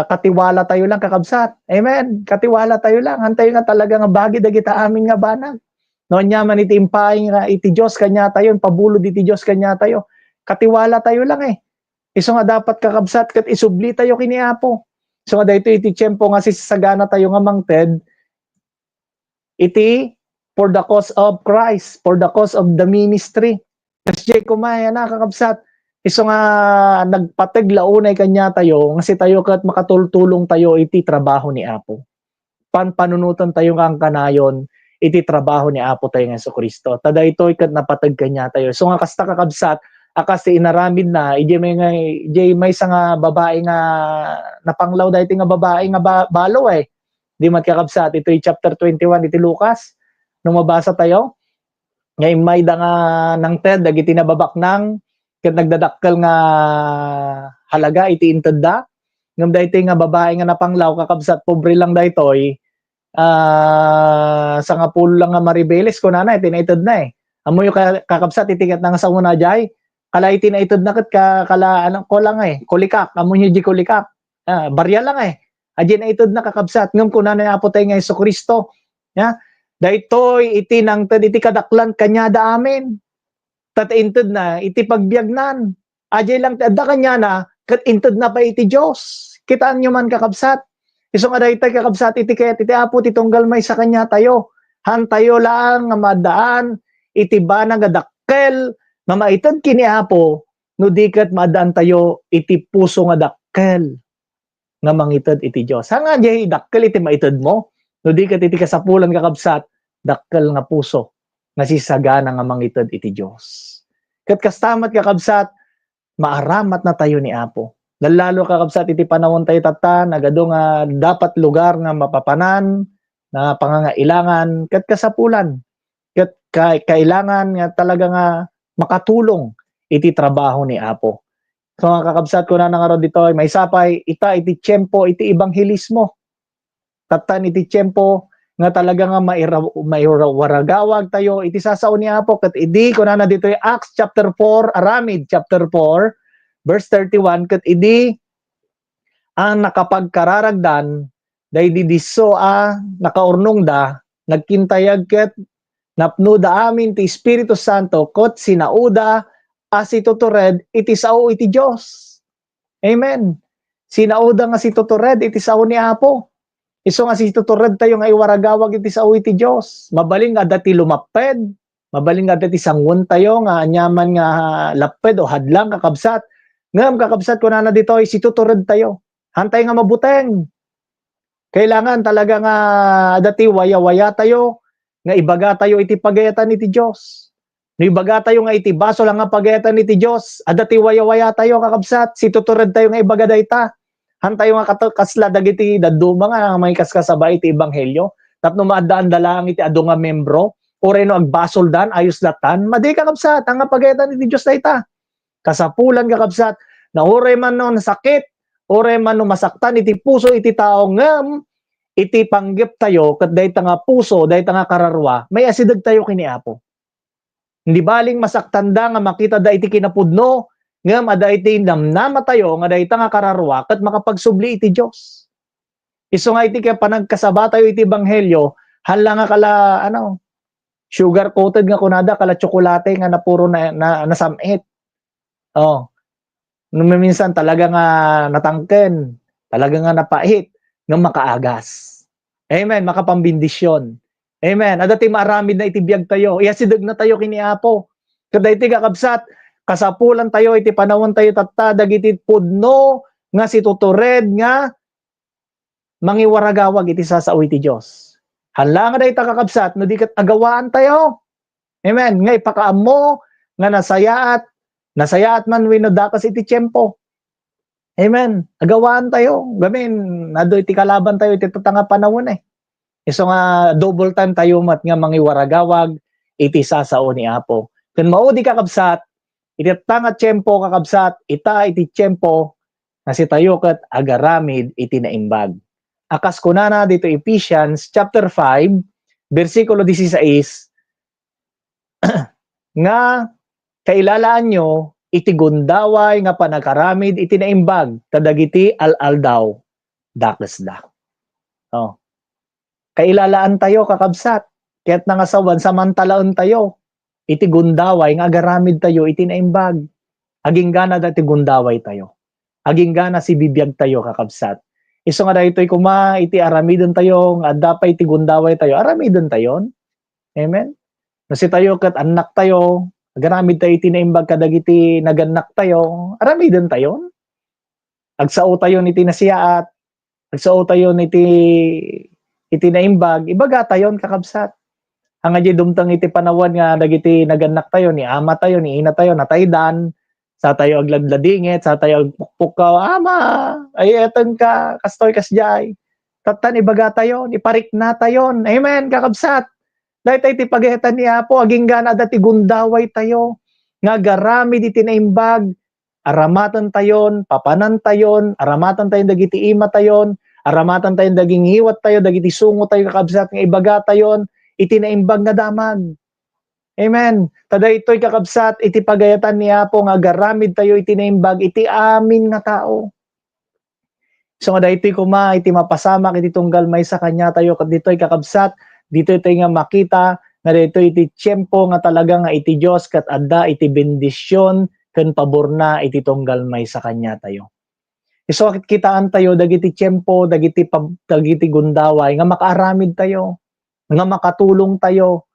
katiwalatayo lang, kakabsat. Amen. Katiwalatayo lang. Hantayo nga talaga nga bagi dagita amin nga banag. No aniaman iti impaay nga iti Dios kaniatayo, impabulod iti Dios kaniatayo, katiwalatayo lang, eh. Isu nga dapat, kakabsat, ket isublitayo ken ni Apo. Isu nga daytoy iti tiempo nga sisaganatayo nga mangted iti for the cause of Christ, for the cause of the ministry. Kasdiay koma, yana, kakabsat, isu nga nagpateg la unay kaniatayo nga sitayo ket makatultulongtayo iti trabaho ni Apo. Panpanunotentayo nga kanayon iti trabaho ni Apo tayo nga Jesu-Cristo. Ta daytoy ket napateg kaniatayo. Isu nga kasta, kakabsat, a kas ti inaramidna, idiay may nga, idiay maysa nga babai nga napanglaw daytoy nga babai nga ba-, balo, eh. Di met, kakabsat, itoy chapter twenty-one iti Lucas. No mabasa tayo, nga immayda nga nangted dagiti nababaknang ket nagdadakkel nga halaga iti intedda. Ngem daytoy nga babai nga napanglaw, kakabsat, pobre lang daytoy, ah, sangapulo lang nga maribeles, kunana, iti naitedna, eh. Ammoyo, ka-, kakabsat, iti ket nangasawena jay, kala iti naitedna ket ka-, kala, ano, ko lang, eh, kulikak. Ammoyo jay kulikak. Ah, barya lang, eh. Adiay naitedna, kakabsat. Ngem kunana ni Apo tayo nga Jesu-Cristo, ya, "Daytoy iti nangted iti kadaklan kaniada amin. Ta ti intedna iti pagbiagnan." Adiay lang ti adda kaniana, ket intedna pay iti Dios. Kitaenyo man, kakabsat. Isu nga daytoy, kakabsat, iti kayat iti Apo ti tunggal maysa kaniatayo. Hantayo laeng nga maaddaan iti banag a dakkel nga maited ken ni Apo no di ket maaddaantayo iti puso nga dakkel nga mangited iti Dios. Haan nga diay dakkel iti maitedmo, no di ket iti kasapulan, kakabsat, dakkel nga puso nga sisagana nga mangited iti Dios. Ket kasta met, kakabsat, maaramatnatayo ni Apo. Lallalo, kakabsat, iti panawen tayo tatta, nagadu nga dapat lugar nga mapapanan, nga pangangailangan, ket kasapulan, ket ka-, kailangan nga talaga nga makatulong iti trabaho ni Apo. So, nga kakabsat, kunana ngarud ditoy, maisapay, ita iti tiempo iti ebanghelismo. Tattan iti tiempo nga talaga nga maira-, maira-, waragawag tayo iti sasao ni Apo. Ket idi, kunana ditoy Acts chapter four, aramid chapter four, verse thirty-one, ket idi a nakapagkararagdan, daydi disso a nakaurnongda, nagkintayag ket napnoda amin ti Espiritu Santo, ket sinaoda a situtured iti sao iti Dios. Amen. Sinaoda nga situtured iti sao ni Apo. Isu nga situtured tayo nga iwaragawag iti sao iti Dios. Mabalin nga adda ti lumapped, mabalin nga adda ti sanguentayo nga aniaman nga lapped o hadlang, kakabsat. Ngem, kakabsat, kunana ditoy, situtured tayo. Hantay nga mabuteng. Kailangan talaga nga adda ti wayawaya tayo, nga ibaga tayo iti pagayatan iti Dios. No ibaga tayo nga iti basol nga pagayatan iti Dios, adda ti wayawaya tayo, kakabsat, situtured tayo nga ibaga dayta. Hantay nga kat-, kasla dagiti dadduma nga mangikaskasaba iti ebanghelio. Tapno maaddaanda laeng iti adu nga membro, uray no agbasoldan, ayos latan. Madi, kakabsat, nga pagayatan iti Dios dayta. Kasapulan, kakabsat, na uray man no nasakit, uray man no masaktan iti puso iti tao, ngem iti panggep tayo, ket dayta nga puso, dayta nga kararua, maiasideg tayo ken ni Apo. Hindi baling masaktanda nga makitada iti kinapudno, ngem adda iti namnama tayo nga dayta nga kararua ket makapagsubli iti Dios. Isu nga iti kaya panagkasaba tayo iti ebanghelio, hala nga kala, ano, sugar coated nga kunada, kala tsokolate nga napuro na, na, nasam-it. Oh. No, minsan talaga nga natangken, talaga nga napait, nga makaagas. Amen. Makapambendisyon. Amen. Adda ti maaramid na iti biag tayo. Iyasideg na tayo ken ni Apo. Kadaytoy, kakabsat, kasapulan tayo iti panawen tayo tatta dagiti pudno nga situtured nga mangiwaragawag iti sasao iti Dios. Hala nga dayta, kakabsat, no di ket agawaan tayo. Amen. Nga ipakaammo nga nasayaat, nasayaat man wenno dakes iti tiempo. Amen. Agawaan tayo. Gamin, adu iti kalaban tayo iti tatanga panawen eh. Isu nga double time tayo met nga mangiwaragawag iti sasao ni Apo. Ken maudi, kakabsat, iti tatanga tiempo, kakabsat, ita iti tiempo nga sitayo ket agaramid iti naimbag. A kas kunana dito Ephesians chapter five, bersikulo dieciséis, nga kailalaanyo iti gundaway nga panagaramid iti naimbag kadagiti al-aldaw dakesda. Oh. Kailalaan tayo, kakabsat. Ket nangasawan, samantalaen tayo iti gundaway nga agaramid tayo iti naimbag. Aginggana dati gundaway tayo. Aginggana sibibiag tayo, kakabsat. Isu nga daytoy koma iti aramiden tayo nga adda pay iti gundaway tayo, aramiden tayon. Amen? No sitayo ket annak tayo, agaramid tayo iti naimbag kadagiti nagannak tayo, aramiden tayon. Agsao tayon iti nasiyaat, agsao tayon iti, iti naimbag, ibaga tayon, kakabsat. Ania diay dumteng iti panawen nga dagiti nagannak tayo, ni ama tayo, ni ina tayo, nataydan, sa tayo agladladingit, sa tayo agpukpukkaw, "Ama, ay-ayatenka, kastoy, kasdiay." Tattan, ibaga tayon, iparikna tayon. Amen, kakabsat. Dayta iti pagayatan ni Apo, aginggana adda ti gundaway tayo nga agaramid iti naimbag, aramaten tayon, papanan tayon, aramaten tayon dagiti ima tayon, aramaten tayon dagiti ngiwat tayo, dagiti sungo tayo, kakabsat, nga ibaga tayon iti naimbag nga damag. Amen. Ta daytoy, kakabsat, iti pagayatan ni Apo nga agaramid tayo iti naimbag iti amin nga tao. So nga daytoy koma iti mapasamak iti tunggal maysa kaniatayo, ket ditoy, kakabsat, ditoy tayo nga makita nga daytoy iti tiempo nga talaga nga iti Dios ket adda iti bendision ken paborna iti tunggal maysa kaniatayo. Isu a kitkitaentayo dagiti tiempo, dagiti pab-, dagiti gundaway nga makaaramid tayo, nga makatulong tayo.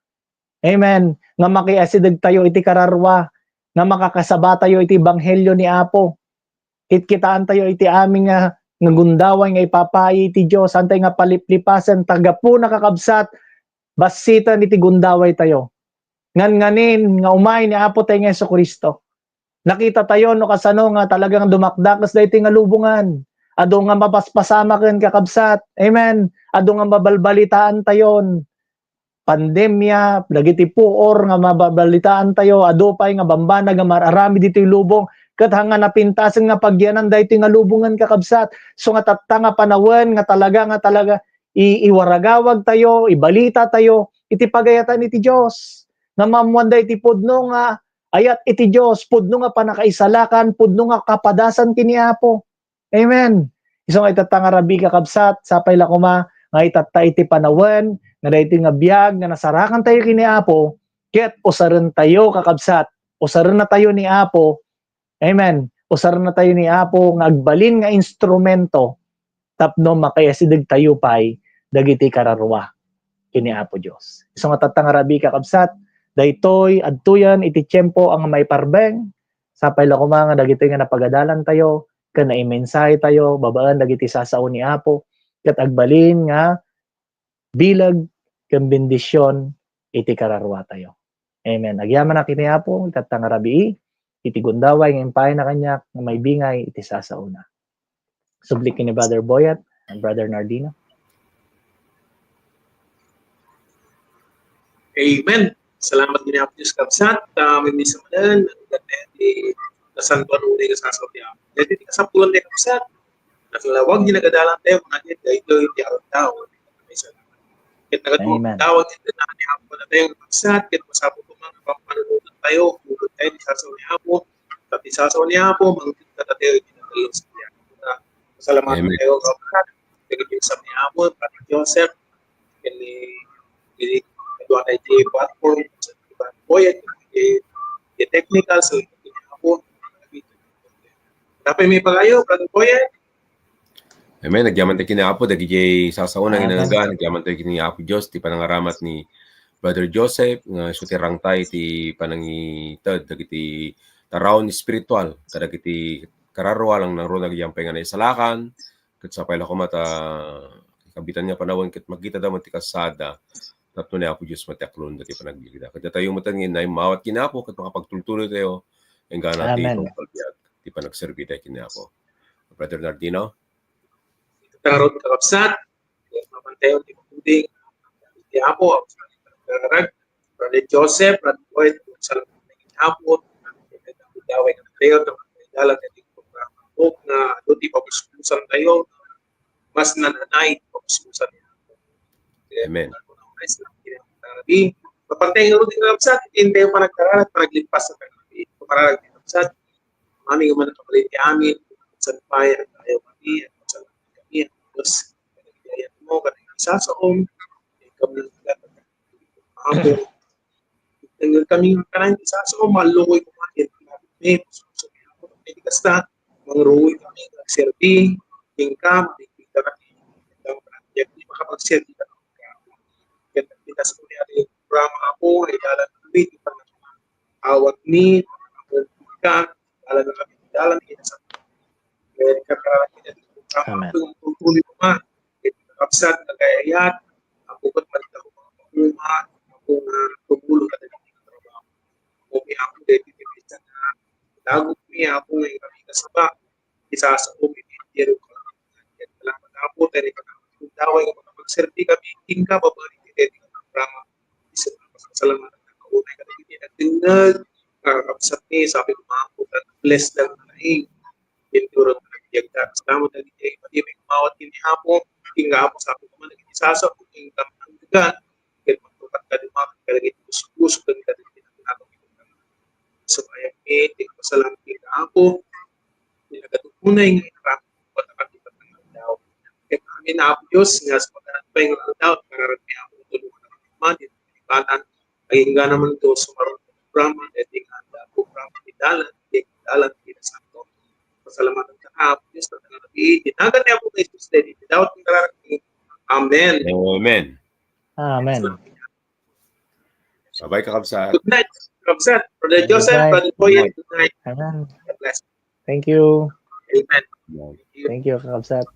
Amen. Nga makiasideg tayo iti kararua, nga makakasaba tayo iti ebanghelio ni Apo. Kitkitaentayo iti amin nga, nga gundaway nga ipapaay iti Dios, saan tayo nga paliplipasen, ta gapuna, kakabsat, bassiten iti gundaway tayo. Ngan nganin nga umay ni Apo tayo nga Jesu-Cristo. Nakita tayo no kasano nga talagang dumakdakes daytoy nga lubongan. Adu nga mapaspasamaken, kakabsat. Amen. Adu nga mabalbalitaan tayon. pandemia, dagiti puor nga mababalitaan tayo, adu pay nga bambanag nga mar-aramid ditoy lubong, ket hanga napintasen nga pagyanan daytoy nga lubongen, kakabsat. So nga tatta nga panawen nga talaga, nga talaga i-, iwaragawag tayo, ibalita tayo iti pagayatan iti Dios. Nga maammuan daytoy pudno nga ayat iti Dios, pudno nga pannakaisalakan, pudno nga kapadasan ken ni Apo. Amen. Isu nga itatta nga rabii, kakabsat, sapay la koma nga itatta iti panawen nga daytoy nga biag nga nasarakan tayo ken ni Apo, ket usaren tayo, kakabsat, usaren na tayo ni Apo. Amen. Usaren na tayo ni Apo nga agbalin nga instrumento tapno makaiyasideg tayo pay dagiti kararua ken ni Apo Dios. Isu nga tatta nga rabii, kakabsat, daytoy adtoyen iti tiempo a nga maiparbeng. Sapay la koma nga dagitoy nga napagadalan tayo ken naimensahe tayo babaen dagiti sasao ni Apo, ket agbalin nga bileg ken bendision iti kararua tayo. Amen. Agyamanak iti Apo, itatta nga rabii, iti gundaway nga impayna kaniak nga maibingay iti sasaona. Sublik ken ni Brother Boyet and Brother Nardino. Amen. Salamat ken ni Apo Dios, kabsat. Ah, may misa manen, ang ganda di kasantuan uli ka sa Saudi Arabia. Jadi, di kasapulan di kabsat. Naglawag di nagadalan tayo, mga di, dahil ito, di ako tao. May salamat. Ket nagatawag iti ni Apo na tayo, kabsat, ket masapul ko mga pampanunutan tayo, ulot tayo, di sasaw ni Apo, pati sasaw ni Apo, mangkita tayo, di nagdalo sa niya. Salamat tayo, kabsat. Ket sa ni Apo, pati Joseph, ken ni, ni, ni, ni, platform, sa Boy, iti, iti technical, so, iti Apo, Dapat may pagayo, Brother Boy, eh. Amen. Nagyaman tayo kini Apo, dagiti sasaon ang inagan, nagyaman tayo kini Apo Dios, ti panangaramat ni Brother Joseph, nga isu ti rangtay ti panangited, dagiti taraon espiritual, kadagiti kararua lang nang runa, nagyaman pay nga naisalakan, ket sapay la koma ta, kabitan nga panawen, ket makita da man ti kasada, tapno ni Apo Dios matiaklon dati panagbiagda. Ket datayo met nga inna, immawat kini Apo, ket makapagtultuloy tayo, enggana ti pagbiag, ti panagserbi tayo kini Apo. Brother Nardino? Tarot, kakabsat, mapantayon ti pagding, ti Apo, kararag, Brother Joseph, Brother Boyd, salamat ti Apo, daway nga tayo, dalan nga ti programa, nga, do ti pabusbusan tayo, mas nananay, pabusbusan. Amen. Mapantay nga rudin nga sa atin, tayo panagkararag, panaglimpas sa pagkakas. Pamararag din sa amin nga manakapalit ti amin, sa paya, tayo kami, at sa kami, at Diyos, kaya mo, kaya sa saom, kami, Apo, Nangngeg kami nga kanan ti sasaom, mallukoy koma ti kasta, mangrukoy kami nga agserbi kenka, mangrukoy kami nga panagbiag ti makapagserbi kenka. Ket pintas ko ni Apo programa, Apo, ay dalan kami ti panag-awat ni, Apo, ka, dalan kami, dalan ni, Amen. Kakabsat, nagayayat, ang bukod man ito, mga panguma, ang mga tumulong na naging trabaho. Kung may ako, dahil tinipis na, dagot mi ako, may kami kasaba, isa sa umi, tiro ko. Salamat ako, tayo rin pagkakataon, daway nga makapagserbi kami, king kababalik, iti programa, isa na pasasalamat ang kaunay, kami, iti nagdingag, kakabsat ni, sabi ko, mga ako, bless lang na, eh. Pinturot nga agbiagda. Salamat dagiti pati may kumawat ken ni Apo, ken nga Apo, sabi ko man, dagiti sasaom, ken kamanggan, ken magtukat ka dumakat kadagiti kuskus, ken kadagiti nagnagan. Sumayam mi, ken pasalamat ken nga Apo, ken nagadugunay nga inarap, ket nakakita nga aldaw. Ket amin, Apo Dios, nga sa pagkarat pa nga aldaw, kararag mi, Apo, tulungan kami man, iti batan, Agingga naman to sumarong programa, iti nga anda programa ti dalan, ti dalan ti nasanto. Pasalamatan ta, Apo Dios, ta nga iti nagan ni Apo Jesus, iti dawat ti kararag. Amen. Amen. Amen. Bye-bye, kakabsat. Good night, kakabsat. Brother Joseph, Brother Boy, good night. Amen. God bless. Thank you. Amen. Thank you, kakabsat.